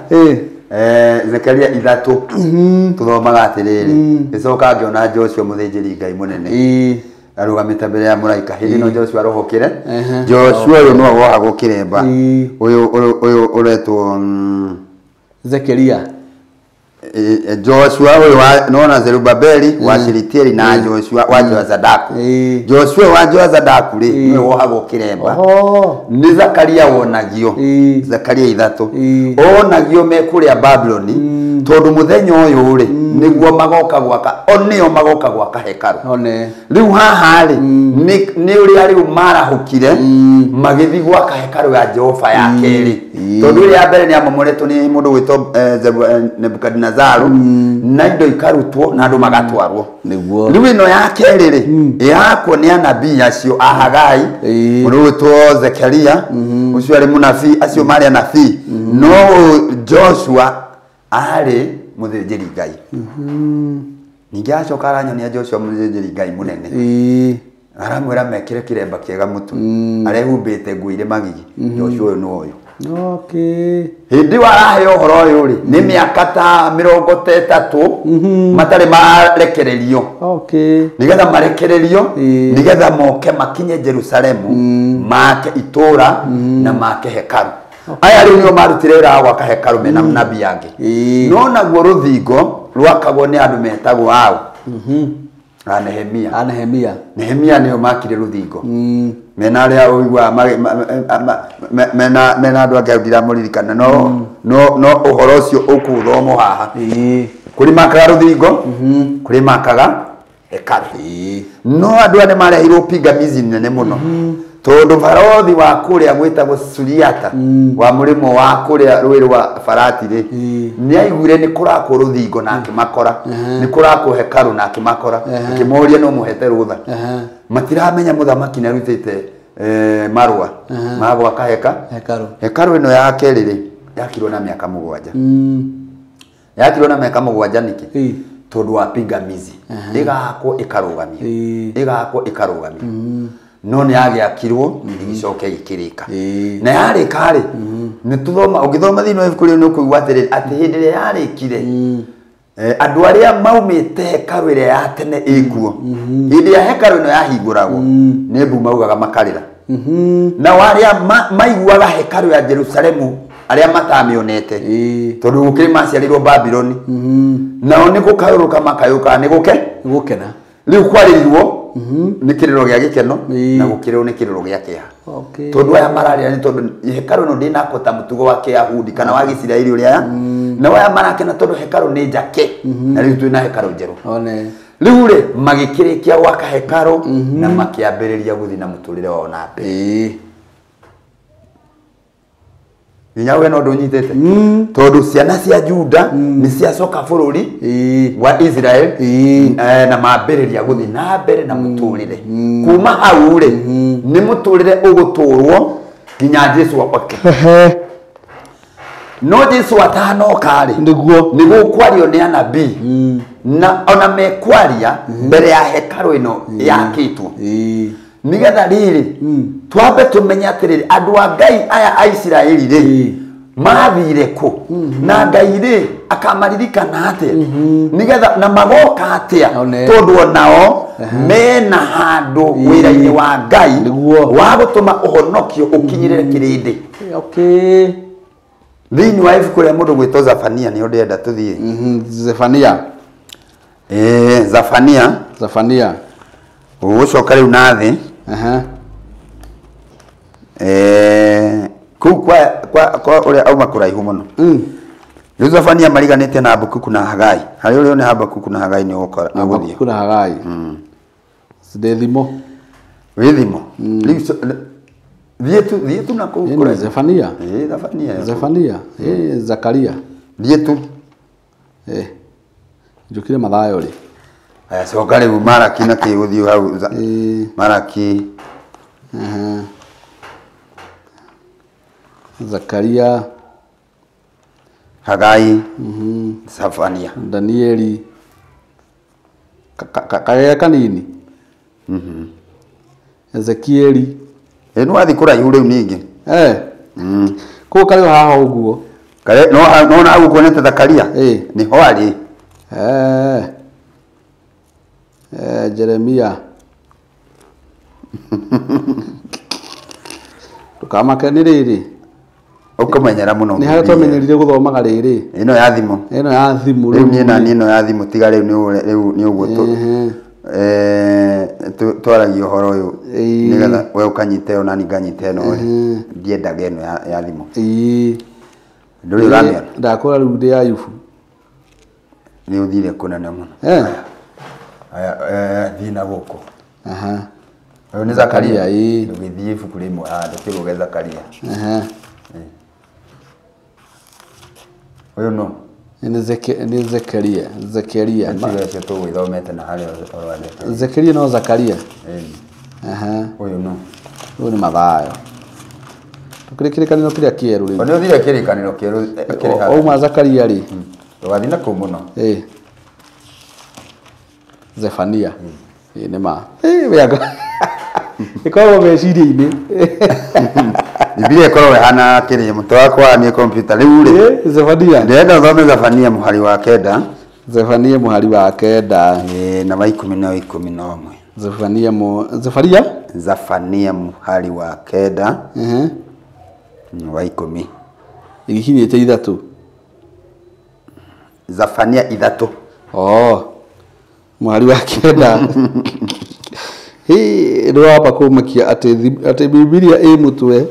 S1: Zekaria 3. Tuthomaga atiriri. Gicoka ngiona Joshua muthinjiri Ngai munene. Arugamite mbere ya muraika. Hindi no Joshua arohokire. Joshua uyu no wohagwo kiremba. Uyu uyu uretwo
S2: Zekeria.
S1: Joshua uyu nona Zerubabeli wa Shiritieli na Joshua wa Jozadaku. Joshua wa Jozadaku ri niwe wohagwo kiremba. Ni Zakaria wonagio. Zakaria 3. Onagio me kuria Babyloni tondu muthenya uyu ri niguo magoka gwaka onio magoka gwaka hekaru. Riu haha ri ni uria riu marahukire magithi gwaka hekaru ya Jehova ya keri. Tondu ria mbere ni amomoretwo ni mundu gwitwo Nebukadnezaru na indo ikarutwo na andu magatwarwo.
S2: Niguo.
S1: Riu ino ya keri ri yakwo ni anabii acio a Hagai mundu gwitwo Zekaria ucio ari munabii acio mari anabii no Joshua ari muthinjiri Ngai. Ningi acoka aranyonia Joshua muthinjiri Ngai munene. Aramwira mekire kiremba kiega mutu arehumbite nguo ire magigi. Joshua uyu no uyu.
S2: Okay.
S1: Hindi waraheo uhoro uyu ri ni miaka ta 30 matari marekererio.
S2: Okay.
S1: Nigetha marekererio nigetha moke makinye Jerusalemu make itura na make hekaru. Aya riu nio marutire wira wa gwaka hekaru mena nabii angi. No naguo ruthingo rwakagwo ni andu metagwo ao. A Nehemia.
S2: A Nehemia.
S1: Nehemia nio makire ruthingo. Mena aria uigua mena mena andu angi ndiramuririkana no no no uhoro ucio ukuthomwo haha. Kuri makaga ruthingo, kuri makaga hekaru. No andu aya nĩmarehirwo pingamizi nene muno. Tondu barothi wa kuria gwitagwo Suriata wa murimo wa kuria rũĩ rwa Farati ri ni aiguire ni kurakwo ruthingo na akimakora ni kurakwo hekaru na akimakora akimoria no muhete rutha. Matiramenya muthamaki ni arutite marua ma gwaka hekaru. Hekaru ino ya keri ri yakirwo na miaka 7. Yakirwo na miaka 7 niki? Tondu wa pingamizi igakwo ikarugamio igakwo ikarugamio. No ni yagiakirwo igicoke ikirika. Na yarika ri ni tuthoma ugithoma thiini wa ibuku riu ni ukuigua atiri ati hindi ria yarikire andu aria maumite hekaru iria ya tene ikuo hindi ya hekaru ino yahinguragwo ni mbu maugaga makarira. Na aria maiguaga hekaru ya Jerusalemu aria matamionete tondu gukiri maciarirwo Babiloni nao ni gukayuruka makayuka ni guke
S2: gukena
S1: riu kwaririrwo ni kiriro gia gikeno na gukiriro ni kiriro gia kiha. Tondu aya mararia ni tondu hekaru ino ndinakwo ta mutugo wa Kiyahudi kana wa Gisiraeli uria na aya marakena tondu hekaru ni njake na riu twina hekaru njeru. Riu ri magikirikia gwaka hekaru na makiambiriria guthi na muturire wao na mbere. Nginya we no ndunyitite tondu ciana cia Juda ni ciacoka bururi wa Israel na mambiriria guthi na mbere na muturire. Kuma hau ri ni muturire uguturwo nginya Jesu oke. No Jesu atanoka ri
S2: niguo
S1: nigukwario ni anabii na ona mekwaria mbere ya hekaru ino yakitwo. Nigetha riri twambe tumenye atiriri andu a Ngai aya a Isiraeli ri mathire ku na Ngai ri akamaririkana atia nigetha na magoka atia tondu onao mena handu wira-ini wa Ngai wa gutuma uhonokio ukinyirire kirindi.
S2: Okay.
S1: Thiini wa ibuku ria mundu gwitwo Zefania nio ndĩrenda tuthie.
S2: Zefania.
S1: Zefania.
S2: Zefania.
S1: Ugucoka riu na thi. Kuu kwa uria auma kuraihu muno. Riu Zefania mariganite na Habakuku na Hagai. Hari uria ni Habakuku na Hagai ni ugukora ni uguthie.
S2: Habakuku na Hagai. Thimo.
S1: Wi thimo. Riu thie tu na kuu kuraihu.
S2: Zefania.
S1: Zefania.
S2: Zefania. Zakaria.
S1: Thie tu.
S2: Njukire Mathayo ri.
S1: Aya coka riu Maraki na ki guthii hau Maraki.
S2: Zakaria,
S1: Hagai, Zefania,
S2: Danieli, kagea kanini, Ezekieli,
S1: Ĩ nĩ wathiĩ kũraihu rĩu ningĩ.
S2: Kũu karĩ o haha ũguo.
S1: Kare no no na gũkuonete Zakaria. Nĩho arĩ.
S2: Jeremia. Ndũkamake nĩ rĩrĩ.
S1: Ũkũmenyera mũno.
S2: Nĩ harĩa twamenyerire gũthomaga rĩrĩ.
S1: Ĩno ya thimũ.
S2: Ĩno ya thimũ
S1: rĩu. Niĩ na niĩ ĩno ya thimũ tiga rĩu nĩ ũguo twaragia ũhoro ũyũ nĩgetha we ũkanyita ĩyo nani nganyita ĩno rĩ. Ndiendaga ĩno ya thimũ. Ndũrĩ ũramĩona?
S2: Ndakora rĩu ndĩ Ayubu.
S1: Nĩ ũthire kũnene mũno. Aya thiĩ na gũkũ. Ũyũ nĩ Zakaria. Ndũgĩthiĩ ibuku rĩmwe haha ndũkĩrũge Zakaria. Ũyũ no?
S2: Nĩ Zekaria. Zekaria.
S1: Tiga tũgũithomete na harĩa ũhoro wa Zekaria.
S2: Zekaria no Zakaria.
S1: Ũyũ no?
S2: Ũyũ nĩ Mathayo. Tũkĩrĩ kĩrĩkanĩro kĩrĩa kĩerũ rĩu.
S1: Nĩ ũthire kĩrĩkanĩro kĩerũ kĩrĩ haha.
S2: Wauma Zakaria rĩ.
S1: Ndũgathiĩ na kũu mũno.
S2: Zefania. Nĩ ma. Wĩanga. Ĩkoragwo meciria-inĩ.
S1: Bibilia ĩkoragwo ĩhana kĩrĩa mũtwe wakwa nĩ kompiuta rĩu rĩ.
S2: Zefania.
S1: Ndĩrenda ũthome Zefania mũhari wa 9.
S2: Zefania mũhari wa 9.
S1: Na wa 10 na 11.
S2: Zefania Zefaria?
S1: Zefania mũhari wa 9. Wa 10.
S2: Igikinyĩte 3.
S1: Zefania 3.
S2: Mũhari wa 9. Nĩ wamba kũmakia atĩ Bibilia ĩ mũtwe.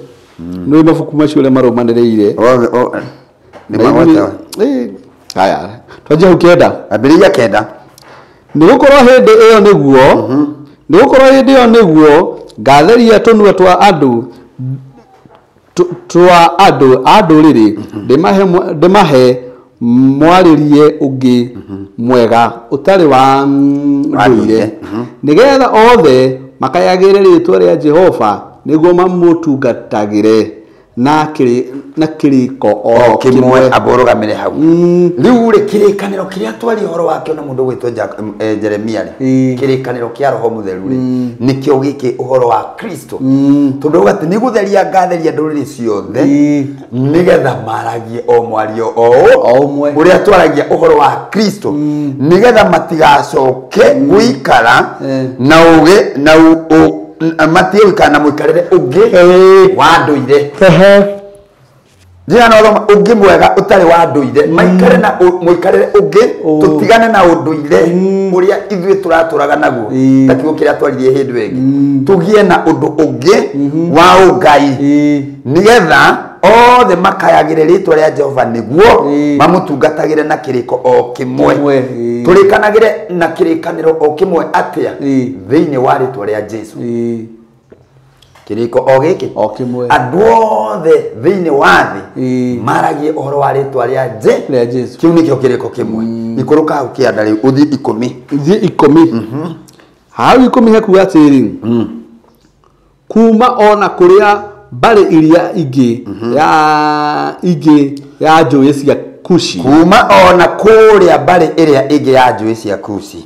S2: Nĩ mabuku macio ũrĩa marũmanĩrĩire.
S1: Nĩ magwete.
S2: Haya, twanjie hau 9.
S1: Ambĩrĩria 9.
S2: Nĩ gũkorwo hĩndĩ ĩyo nĩguo, nĩ gũkorwo hĩndĩ ĩyo nĩguo ngatheria tũnua twa andũ twa andũ a ndũrĩrĩ ndĩmahe mwarĩrie ũngĩ mwega ũtarĩ wa ndũire nĩgetha othe makayagĩre rĩĩtwa rĩa Jehova nĩguo mamũtungatagĩre na kĩrĩko o
S1: kĩmwe. Amba ũrũgamĩre hau. Rĩu rĩ kĩrĩkanĩro kĩrĩa twaria ũhoro wakĩo na mũndũ ũgwĩtwo Jeremia rĩ, kĩrĩkanĩro kĩa Roho Mũtheru rĩ, nĩkĩo gĩkĩ ũhoro wa Kristo. Tondũ auga atĩ nĩ gũtheria ngatheria ndũrĩrĩ ciothe nĩgetha maragie o mwario o
S2: ũmwe
S1: ũrĩa twaragia ũhoro wa Kristo nĩgetha matigacoke gũikara na ũgĩ na matige gũikara na mũikarĩre ũngĩ wa ndũire. Njĩra no thoma ũngĩ mwega ũtarĩ wa ndũire, maikare na mũikarĩre ũngĩ, tũtigane na ũndũire ũrĩa ithuĩ tũratũraga naguo ta kiugo kĩrĩa twaririe hĩndĩ ĩngĩ, tũgĩe na ũndũ ũngĩ wa ũngai nĩgetha othe makayagĩre rĩĩtwa rĩa Jehova nĩguo mamũtungatagĩre na kĩrĩko o kĩmwe. Tũrĩkanagĩre na kĩrĩkanĩro o kĩmwe atĩa? Thĩinĩ wa rĩĩtwa rĩa Jesũ. Kĩrĩko o gĩkĩ
S2: o kĩmwe.
S1: Andũ othe thĩinĩ wa thĩ maragie ũhoro wa rĩĩtwa rĩa
S2: Jesũ.
S1: Kĩu nĩkĩo kĩrĩko kĩmwe. Ikũrũka hau kĩanda rĩu ũthiĩ 10.
S2: Ũthiĩ 10. Hau 10 hekuga atĩrĩ, kuma ona kũrĩa mbarĩ iria ingĩ ya ingĩ ya njũĩ cia Kushi.
S1: Kuma ona kũrĩa mbarĩ ĩrĩa ĩngĩ ya njũĩ cia Kushi.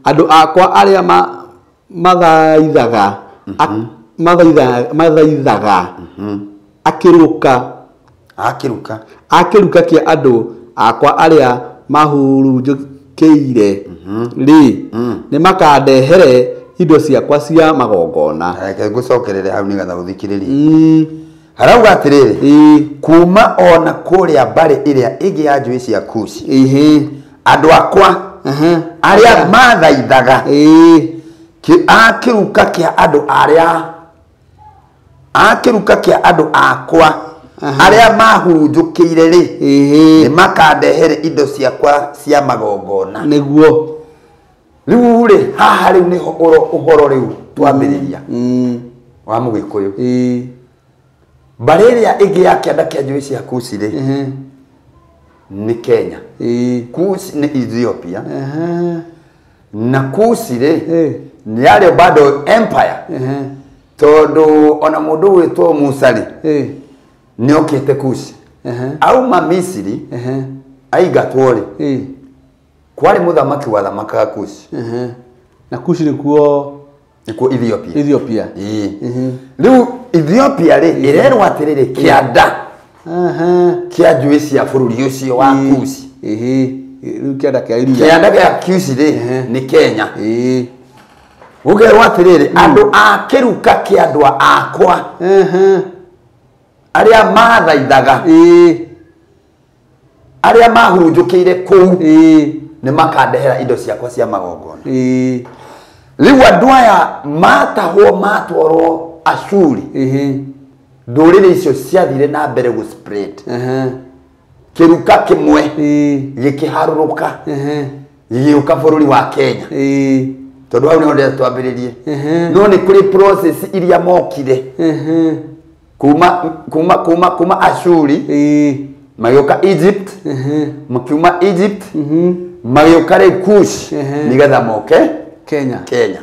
S2: Andũ akwa arĩa mathaithaga mathaithaga akĩruka kĩa andũ akwa arĩa mahurunjũkĩire rĩ, nĩ makandehere indo ciakwa cia magongona.
S1: Reke ngũcokerere hau nĩgetha ũthikĩrĩrie. Harauga atĩrĩrĩ, kuma ona kũrĩa mbarĩ ĩrĩa ĩngĩ ya njũĩ cia Kushi, andũ akwa arĩa mathaithaga akĩruka kĩa andũ arĩa akĩruka kĩa andũ akwa arĩa mahurunjũkĩire rĩ, nĩ makandehere indo ciakwa cia magongona.
S2: Nĩguo.
S1: Rĩu rĩ, haha rĩu nĩho ũhoro rĩu twambĩrĩria wa Mũgĩkũyũ. Mbarĩ ĩrĩa ĩngĩ ya kĩanda kĩa njũĩ cia Kushi rĩ, nĩ Kenya. Kushi nĩ Ethiopia. Na Kushi rĩ, nĩ yarĩ bado empire. Tondũ ona mũndũ ũgwĩtwo Musa rĩ, nĩ okĩte Kushi. Auma Misiri, aingatwo rĩ, kwarĩ mũthamaki wathamakaga Kushi.
S2: Na Kushi nĩkuo
S1: Nĩkuo Ethiopia.
S2: Ethiopia.
S1: Ĩĩ. Rĩu Ethiopia rĩ ĩrerwo atĩrĩrĩ kĩanda kĩa njũĩ cia bũrũri ũcio wa Kushi.
S2: Rĩu kĩanda kĩa iria.
S1: Kĩanda kĩa Kushi rĩ nĩ Kenya.
S2: Ĩĩ.
S1: Gũkerwo atĩrĩrĩ andũ a kĩruka kĩa andũ akwa arĩa mathaithaga arĩa mahurunjũkĩire kũu nĩ makandehera indo ciakwa cia magongona. Rĩu andũ aya matahwo matwarwo Ashuri ndũrĩrĩ icio ciathire na mbere gũ spread. Kĩruka kĩmwe gĩkĩharũrũka gĩgĩũka bũrũri wa Kenya tondũ hau nĩho ndĩrenda twambĩrĩrie. No nĩ kũrĩ process iria mokire kuma Ashuri magĩũka Egypt, makiuma Egypt magĩũka rĩu Kush nĩgetha moke
S2: Kenya.
S1: Kenya.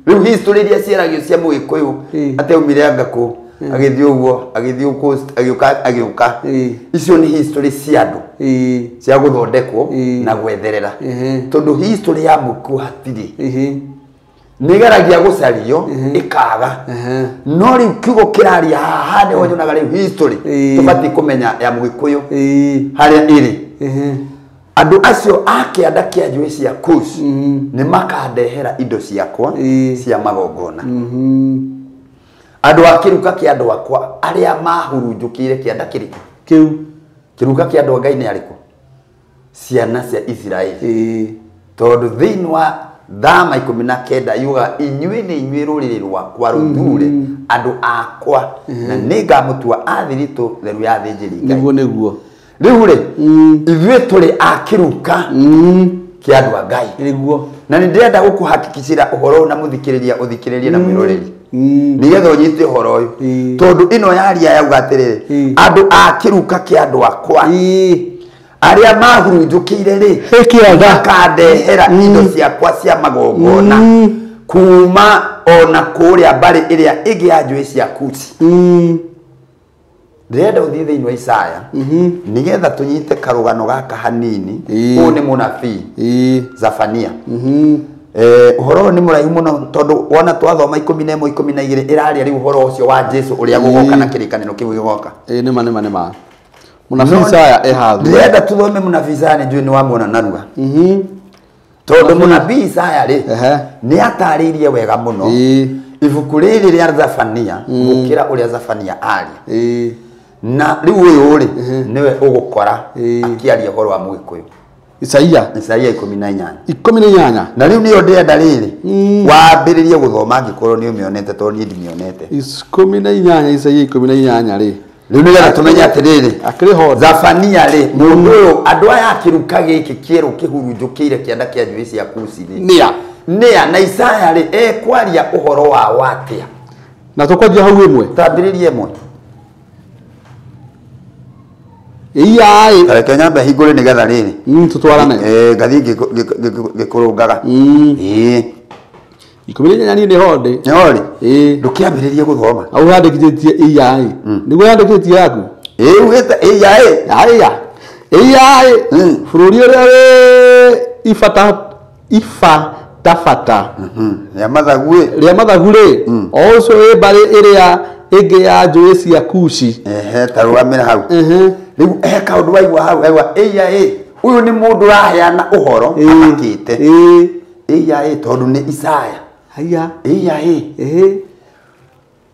S1: Rĩu history iria ciaragio cia Mũgĩkũyũ atĩ aumire anga kũ agĩthiĩ ũguo agĩthiĩ coast agĩũka agĩũka, icio nĩ history cia andũ cia gũthondekwo na gwetherera tondũ history ya Mũgĩkũyũ hatirĩ nĩgeragia gũcario ĩkaga. No rĩu kiugo kĩraria haha nĩho nyonaga rĩu history tũbatiĩ kũmenya ya Mũgĩkũyũ harĩa ĩrĩ. Andũ acio a kĩanda kĩa njũĩ cia Kush nĩ makandehera indo ciakwa cia magongona. Andũ a kĩruka kĩa andũ akwa arĩa mahurunjũkĩire kĩanda kĩrĩkũ?
S2: Kĩu.
S1: Kĩruka kĩa andũ a Ngai nĩ arĩkũ? Ciana cia Isiraeli. Tondũ thĩinĩ wa Thama 19 yugaga inyuĩ nĩ inyuĩ rũrĩrĩ rwakwa rũthure andũ akwa na nĩngamũtua a thiritũ theru ya athĩnjĩri Ngai.
S2: Nĩguo nĩguo.
S1: Rĩu rĩ ithuĩ tũrĩ a kĩruka kĩa andũ a Ngai.
S2: Nĩguo.
S1: Na nĩ ndĩrenda gũkũhakikicĩra ũhoro ũyũ na mũthikĩrĩria ũthikĩrĩrie na mwĩroreri nĩgetha ũnyite ũhoro ũyũ tondũ ĩno yaria yauga atĩrĩrĩ andũ a kĩruka kĩa andũ akwa arĩa mahurunjũkĩire rĩ makandehera indo ciakwa cia magongona kuma ona kũrĩa mbarĩ ĩrĩa ĩngĩ ya njũĩ cia Kushi. Ndĩrenda ũthiĩ thĩinĩ wa Isaya nĩgetha tũnyite karũgano gaka hanini. Ũyũ nĩ mũnabii Zafania. Ũhoro ũyũ nĩ mũraihu mũno tondũ wona twathoma 11 12 ĩraria rĩu ũhoro ũcio wa Jesu ũrĩa gũgoka na kĩrĩkanĩro kĩu gĩgoka.
S2: Nĩma nĩma nĩma. Mũnabii Isaya e hathu.
S1: Ndĩrenda tũthome mũnabii Isaya nĩ njũĩ nĩ wamuona narua. Tondũ mũnabii Isaya rĩ nĩ atarĩirie wega mũno ibuku rĩrĩ rĩa Zafania gũkĩra ũrĩa Zafania aria. Na rĩu ũyũ rĩ nĩwe ũgũkora akĩaria ũhoro wa Mũgĩkũyũ.
S2: Isaia.
S1: Isaia 18.
S2: 18.
S1: Na rĩu nĩyo ndĩrenda rĩrĩ wambĩrĩrie gũthoma angĩkorwo nĩ ũmĩonete tondũ niĩ ndimĩonete.
S2: 18 Isaia 18 rĩ.
S1: Rĩu nĩgetha tũmenye atĩrĩrĩ
S2: akĩrĩ ho
S1: Zafania rĩ mũndũ ũyũ andũ aya a kĩruka gĩkĩ kĩerũ kĩhurunjũkĩire kĩanda kĩa njũĩ cia Kushi rĩ
S2: nĩa
S1: nĩa na Isaya rĩ ekwaria ũhoro wa atĩa.
S2: Na tũkwanjia hau ĩmwe.
S1: Tambĩrĩrie ĩmwe.
S2: Iya
S1: Reke nyambe hingũre nĩgetha rĩrĩ
S2: tũtwarane.
S1: Ngathiĩ ngĩkũrũngaga.
S2: Ĩĩ. 18 niĩ nĩho ndĩ.
S1: Nĩho rĩ?
S2: Ĩĩ.
S1: Ndũkĩambĩrĩrie gũthoma.
S2: Hau handĩkithĩtie iya ĩ. Nĩguo yandĩkĩtie yaku?
S1: Ĩĩ ugĩte iya ĩ.
S2: Aya. Iya ĩ. Bũrũri ũrĩa wĩ ibatabata.
S1: Rĩa mathagu ĩ.
S2: Rĩa mathagu rĩ. O ũcio wĩ mbarĩ ĩrĩa ĩngĩ ya njũĩ cia Kushi.
S1: Ehe, ta rũgamĩra hau. Rĩu he kaũndũ waigua hau aigua ĩya ĩ. Ũyũ nĩ mũndũ ũraheana ũhoro amakĩte. Ĩya ĩ tondũ nĩ Isaya.
S2: Haya.
S1: Ĩya ĩ.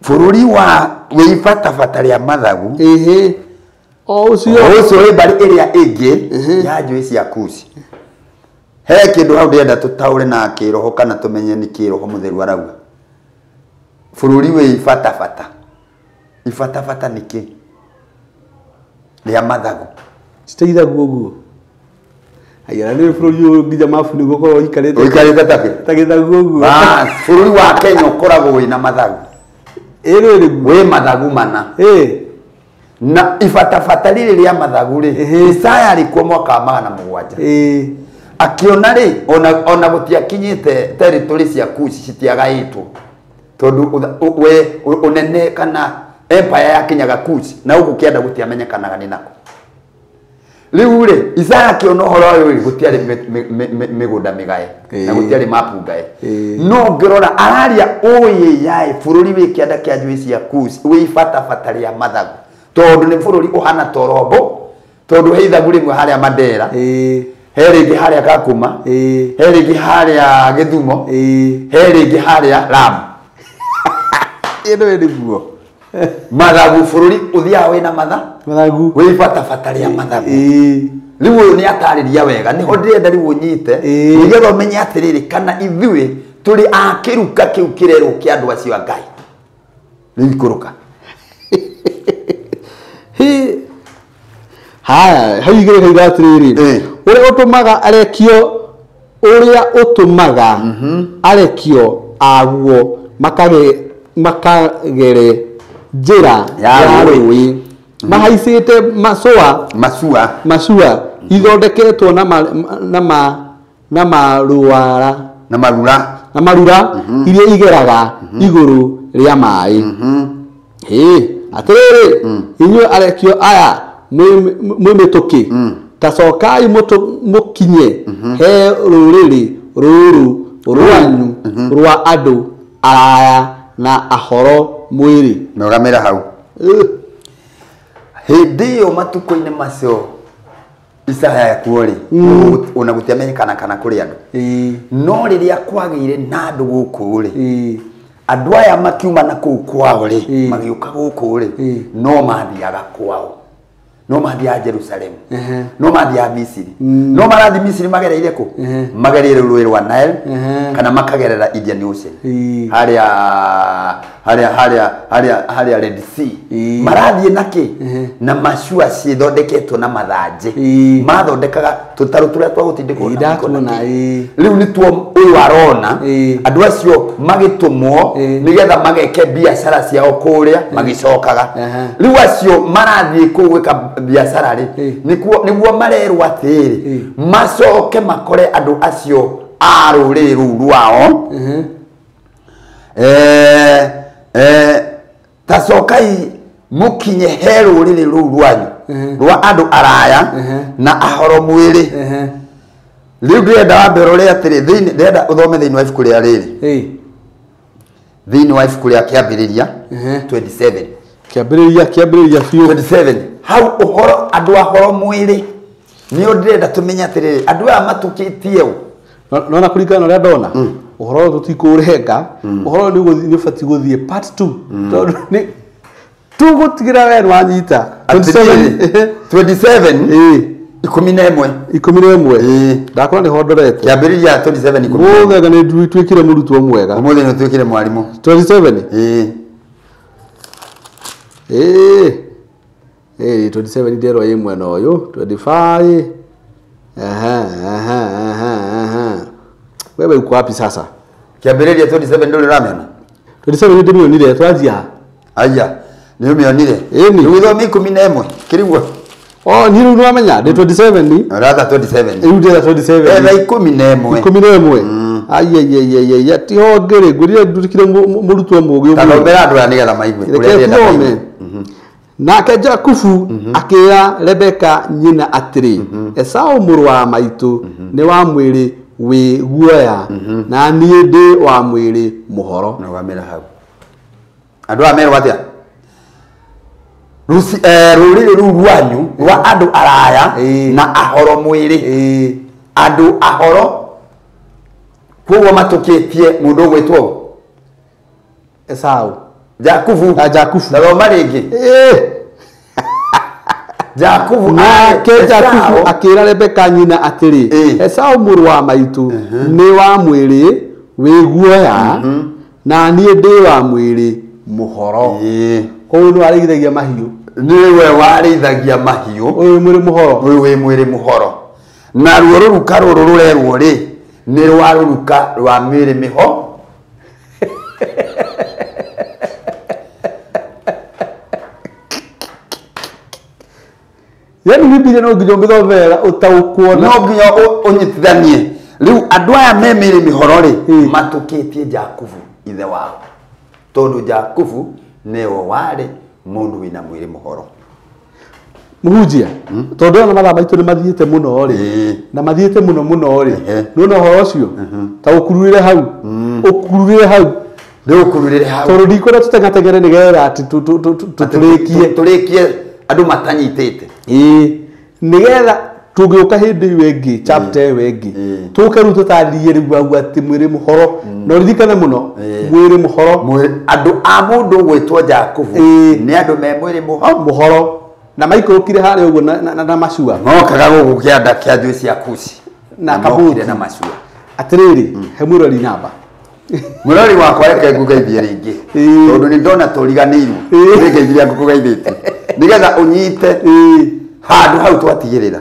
S1: Bũrũri wa wĩ ibatabata rĩa mathagu.
S2: O ũcio.
S1: O ũcio wĩ mbarĩ ĩrĩa ĩngĩ ya njũĩ cia Kushi. He kĩndũ hau ndĩrenda tũtaũre na kĩroho kana tũmenye nĩ kĩroho mũtheru arauga. Bũrũri wĩ ibatabata. Ibatabata nĩ kĩ? Rĩa mathagu.
S2: Citeithaguo ũguo. Haya nĩ bũrũri ũyũ nginya mabu nĩguo ũkorwo ũikarĩte.
S1: Ũikarĩte ta kĩ?
S2: Ta gĩthagu ũguo.
S1: Bas, bũrũri wa Kenya ũkoragwo wĩna mathagu.
S2: Ĩ rĩrĩ
S1: wĩ mathagu mana. Na ibatabata rĩrĩ rĩa mathagu rĩ, Isaya arĩ kuo mwaka wa 700. Akĩona rĩ ona gũtiakinyĩte territory cia Kushi citiagaĩtwo. Tondũ we ũnene kana empire yakinyaga Kushi na gũkũ kĩanda gũtiamenyekanaga nĩ nako. Rĩu rĩ Isaya akĩona ũhoro ũyũ rĩ gũtiarĩ mĩgũnda mĩgae na gũtiarĩ mapu ngae. No ngĩrora araria ũyĩ yae bũrũri wĩ kĩanda kĩa njũĩ cia Kushi wĩ ibatabata rĩa mathagu tondũ nĩ bũrũri ũhana torombo tondũ he ithagu rĩmwe harĩa Mandera, he rĩngĩ harĩa Kakuma, he rĩngĩ harĩa Gĩthumo, he rĩngĩ harĩa Lamu.
S2: Ĩno nĩguo
S1: mathagu bũrũri ũthiaga wĩna
S2: mathagu
S1: wĩ ibatabata rĩa mathagu. Rĩu ũyũ nĩ atarĩria wega nĩho ndĩrenda rĩu ũnyite nĩgetha ũmenye atĩrĩrĩ kana ithuĩ tũrĩ a kĩruka kĩu kĩrerwo kĩa andũ acio a Ngai. Rĩu ikũrũka.
S2: Haya hau igĩrĩ kauga atĩrĩrĩ ũrĩa ũtũmaga arekio ũrĩa ũtũmaga arekio aguo makagere njĩra ya rũĩ mahaicĩte macua ithondeketwo na marura iria igeraga igũrũ rĩa maĩ. Atĩrĩrĩ inyuĩ arekio aya mwĩ mĩtũkĩ ta cokai mũkinye he rũrĩrĩ rũrũ rwanyu rwa andũ araya na ahoro mwĩrĩ.
S1: Rũgamĩra hau. Hĩndĩ ĩyo matukũ-inĩ macio Isaya yakuo rĩ ona gũtiamenyekana kana kũrĩ andũ. No rĩrĩa kwagĩire na andũ gũkũ rĩ andũ aya makiuma na kũu kwao rĩ magĩũka gũkũ rĩ no mathiaga kwao, no mathiaga Jerusalem, no mathiaga Misiri, no marathiĩ Misiri magereire kũ? Magereire rũĩ rwa Nile kana makagerera Indian Ocean harĩa Red Sea. Marathiĩ na kĩ? Na macua cithondeketwo na mathanjĩ. Mathondekaga tũtarũ tũrĩa twa gũtindĩkwo na mĩkono. Rĩu nĩtuo ũyũ arona andũ acio magĩtũmwo nĩgetha mageke biacara ciao kũrĩa magĩcokaga. Rĩu acio marathiĩ kũu gwĩka biacara rĩ nĩguo marerwo atĩrĩ macoke makore andũ acio a rũrĩrĩ rũu rwao ta cokai mũkinye he rũrĩrĩ rũu rwanyu rwa andũ araya na ahoro mwĩrĩ. Rĩu ndĩrenda wambe ũrore atĩrĩ ndĩrenda ũthome thĩinĩ wa ibuku rĩa rĩrĩ thĩinĩ wa ibuku rĩa Kĩambĩrĩria 27
S2: Kĩambĩrĩria biũ
S1: 27 hau ũhoro andũ ahoro mwĩrĩ nĩo ndĩrenda tũmenye atĩrĩrĩ andũ aya matukĩtie ũ.
S2: Nona kũringana na ũrĩa ndona ũhoro ũyũ tũtikũũrenga ũhoro ũyũ nĩ ũbatiĩ gũthiĩ part 2 tondũ nĩ tũgũtigĩra we nĩwanyita
S1: 27 11
S2: 11 ndakora nĩho ndorete
S1: Kĩambĩrĩria 27
S2: 11 nĩ nduĩkire mũrutwo mwega
S1: ũmũthĩ nĩ ũtuĩkire mwarimũ
S2: 27 27 nderwo ĩ mwena ũyũ 25 Wewe uko wapi sasa?
S1: Kĩambĩrĩria 27 ndũrĩ ũramĩona?
S2: 27 ndĩmĩonire twanjia.
S1: Aya, nĩ ũmĩonire? Rĩu ithome 11 kĩriguo.
S2: Oh, ni rĩu nĩwamenya ndĩ 27 ni.
S1: Ũratha 27.
S2: Rĩu ndĩra 27.
S1: Etha 11.
S2: 11. Ai tiho ngĩrĩ ngwĩrire nduĩkire mũrutwo mũũgĩ ũguo.
S1: Ta thomera andũ aya nĩgetha maigue ũrĩa ndĩrenda maigue.
S2: Nake Jakubu akĩra Rebeka nyina atĩrĩ Esau mũrũ wa maitũ nĩ wa mwĩrĩ wĩ guoya na niĩ ndĩ wa mwĩrĩ mũhoro.
S1: Rũgamĩra hau. Andũ aya merwo atĩa? Rũrĩrĩ rũu rwanyu rwa andũ araya na ahoro mwĩrĩ. Andũ ahoro koguo matũkĩtie mũndũ ũgwĩtwo
S2: Esau.
S1: Jakubu.
S2: Jakubu.
S1: Thoma rĩngĩ. Jakubu
S2: nake Jakubu akĩra Rebeka nyina atĩrĩ Esau mũrũ wa maitũ nĩ wa mwĩrĩ wĩ guoya na niĩ ndĩ wa mwĩrĩ mũhoro. Koguo nĩ warĩithagia mahiũ.
S1: Nĩwe warĩithagia mahiũ.
S2: Ũyũ mwĩrĩ mũhoro.
S1: Ũyũ wĩ mwĩrĩ mũhoro. Na ruo rũruka rũrũ rũrerwo rĩ nĩ rwa rũruka rwa mĩrĩ mĩho.
S2: Yani Biblia no nginya ũmĩthomera ũtaũkwo
S1: no nginya ũnyitithanie. Rĩu andũ aya me mĩrĩ mĩhoro rĩ matũkĩtie Jakubu ithe wao tondũ Jakubu nĩwe warĩ mũndũ wĩna mwĩrĩ mũhoro.
S2: Mũhunjia tondũ ona mathaa maitũ nĩ mathiĩte mũno rĩ na mathiĩte mũno mũno rĩ nĩwona ũhoro ũcio ta ũkururĩre hau ũkururĩre hau
S1: rĩu ũkururĩre hau
S2: tondũ ndikwenda tũtengatengere nĩgetha atĩ tũrĩkie
S1: tũrĩkie andũ matanyitĩte
S2: ĩĩ nĩgetha tũngĩũka hĩndĩ ĩyo ĩngĩ chapter ĩyo ĩngĩ tũke rĩu tũtarĩrie rĩu hau atĩ mwĩrĩ mũhoro na ũririkane mũno mwĩrĩ mũhoro
S1: andũ a mũndũ ũgwĩtwo Jakubu nĩ andũ me mwĩrĩ
S2: mũhoro na maikũrũkire harĩa ũguo na macua
S1: mokaga gũkũ kĩanda kĩa njũĩ cia Kushi
S2: na kabuti
S1: na macua
S2: atĩrĩrĩ he mwĩrori namba
S1: mwĩrori wakwa reke ngũgeithie rĩngĩ tondũ nĩ ndona tũriganĩirwo nĩngeithirie ngũkũgeithĩtie nĩgetha ũnyite handũ hau twatigĩrĩra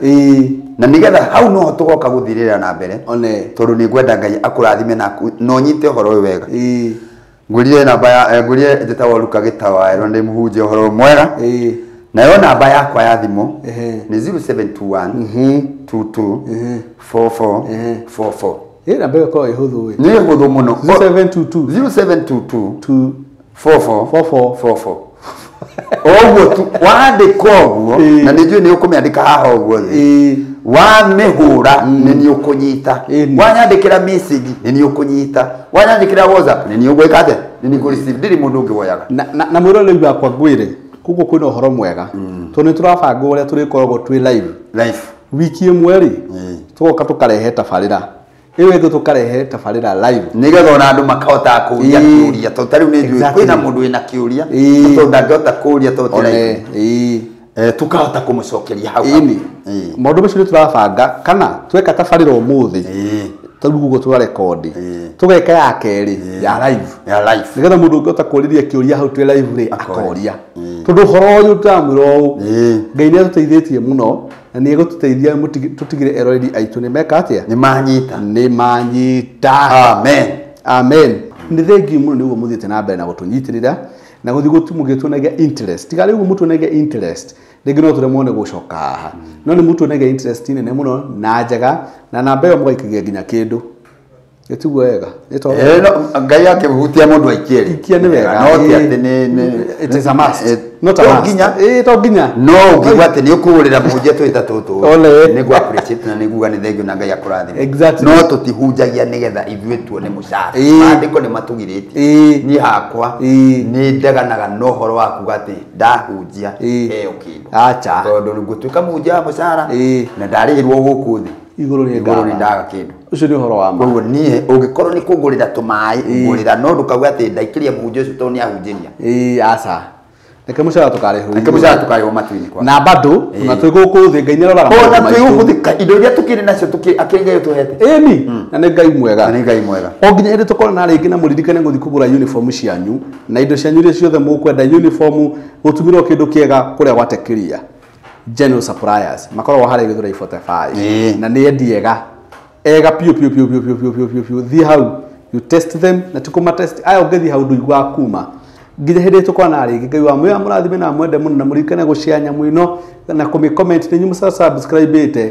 S1: na nĩgetha hau noho tũgoka gũthirĩra na mbere tondũ nĩ ngwenda Ngai akũrathime na ũnyite ũhoro ũyũ wega ngwĩrire namba ya ngwĩrire njĩtagwo Luka Gĩtawaero ndĩ mũhunjia ũhoro mwega nayo namba yakwa ya thimũ nĩ 0721 22 44 44
S2: ĩ namba ĩyo ĩkoragwo ĩ hũthũ ĩ
S1: nĩ hũthũ mũno
S2: 0722
S1: 0722 44
S2: 44
S1: 44 ũguo tu wandĩka ũguo na nĩ njũĩ nĩ ũkũmĩandĩka haha ũguo thĩ wamĩhũra nĩ niĩ ũkũnyita wanyandĩkĩra message nĩ niĩ ũkũnyita wanyandĩkĩra WhatsApp nĩ niĩ ũgwĩka atĩa nĩ niĩ ngũreceive ndirĩ mũndũ ũngĩ woyaga
S2: na mwĩroreri wakwa ngwĩre koguo kwĩna ũhoro mwega tondũ nĩ tũrabanga ũrĩa tũrĩkoragwo twĩ live wiki ĩmwe rĩ tũgoka tũkarehe tabarĩra ĩyo ĩngĩ tũkarehe tabarĩra live
S1: nĩgetha ona andũ makahota kũũria kĩũria tondũ ta rĩu nĩ njũĩ kwĩna mũndũ wĩna kĩũria tondũ ndangĩhota kũũria tondũ ti live tũkahota kũmũcokeria hau
S2: ĩni maũndũ macio nĩ tũrabanga kana tweka tabarĩra ũmũthĩ tarĩu ũguo twarekondi tũgeka ya kerĩ ya live nĩgetha mũndũ ũngĩhota kũũrĩria kĩũria hau twĩ live rĩ akoria tondũ ũhoro ũyũ ndĩramwĩra ũũ Ngai nĩ atũteithĩtie mũno na nĩ egũtũteithia tũtigĩre eroreri aitũ nĩ meka atĩa
S1: nĩ manyita
S2: nĩ manyita
S1: amen
S2: amen nĩ thengiũ mũno nĩguo mũthiĩte na mbere na gũtũnyitĩrĩra na gũthiĩ mũgĩtuonagia interest tiga rĩu mũtuonagia interest rĩngĩ no tũremwo nĩ gũcoka haha no nĩ mũtuonagia interest nene mũno na njega na namba ĩyo mũgaikagia nginya kĩndũ gĩtiguo wega
S1: Ngai akĩhutia mũndũ aikie rĩ
S2: ikia nĩ wega
S1: no ti atĩ nĩ
S2: it is a must not a must
S1: nginya
S2: to nginya
S1: no ũngiuga atĩ nĩ ũkũgũrĩra mũhunjia twĩ ta tũtũ nĩ ngũ appreciate na nĩ nguga nĩ thengiũ na Ngai akũrathime
S2: exactly
S1: no tũtihunjagia nĩgetha ithuĩ tuone mũcara maandĩko nĩ matũgirĩtie niĩ hakwa nĩ ndeganaga na ũhoro wa kuga atĩ ndahunjia heo kĩndũ
S2: acha
S1: tondũ ngũtuĩka mũhunjia wa mũcara na ndarĩhĩrwo gũkũ thĩ
S2: igũrũ
S1: nĩ ndaga kĩndũ
S2: ũcio nĩ ũhoro wa ma
S1: koguo niĩ ũngĩkorwo nĩ kũngũrĩra tũmaĩ ngũrĩra no ndũkauge atĩ ndaikĩria mũhunjia ũcio tondũ nĩ ahunjĩria
S2: aca reke mũcara tũkarĩhwo
S1: reke mũcara tũkarĩhwo matu-inĩ kwa
S2: na bado na twĩ gũkũ thĩ Ngai nĩaroraga
S1: ona twĩ gũkũ thĩ indo iria tũkĩrĩ nacio akĩrĩ Ngai ũtũhete
S2: ĩni na nĩ Ngai mwega
S1: na nĩ Ngai mwega
S2: o nginya hĩndĩ tũkorana rĩngĩ na mũririkane gũthiĩ kũgũra uniform cianyu na indo cianyu iria ciothe mũkwenda uniform gũtumĩrwo kĩndũ kĩega kũrĩa gwatekĩria General Suppliers makoragwo harĩa Gĩthũrai 45 na nĩ endi ega ega piũ piũ piũ piũ piũ piũ piũ piũ thiĩ hau you test them na ti kũma test aya ũngĩthiĩ hau ndũiguaga kuma nginya hĩndĩ tũkona rĩngĩ Ngai wa mwĩra mũrathime na mwende mũno na mũririkane gũshare nyamũ ĩno na kũmĩ comment nĩ inyuĩ mũsubscribe-ĩte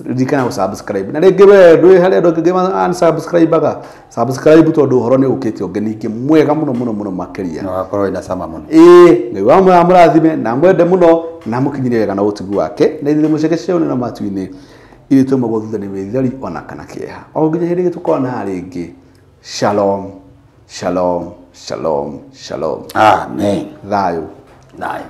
S2: ririkana gũ subscribe na rĩngĩ we ndwĩ harĩa andũ angĩ unsubscribe-aga subscribe tondũ ũhoro nĩ ũkĩte ũngĩ ningĩ mwega mũno mũno mũno makĩria
S1: na ũgakorwo wĩna cama mũno
S2: ĩĩ Ngai wa mwĩra mũrathime na mwende mũno na mũkinyire wega na ũtugi wake na ithuĩ mũceke ciao na matu-inĩ irĩ tũmagwo thutha nĩ wĩtheri ona kana kĩeha o nginya hĩndĩ ĩngĩ tũkona rĩngĩ shalom shalom shalom shalom
S1: amen
S2: thayũ
S1: thayũ.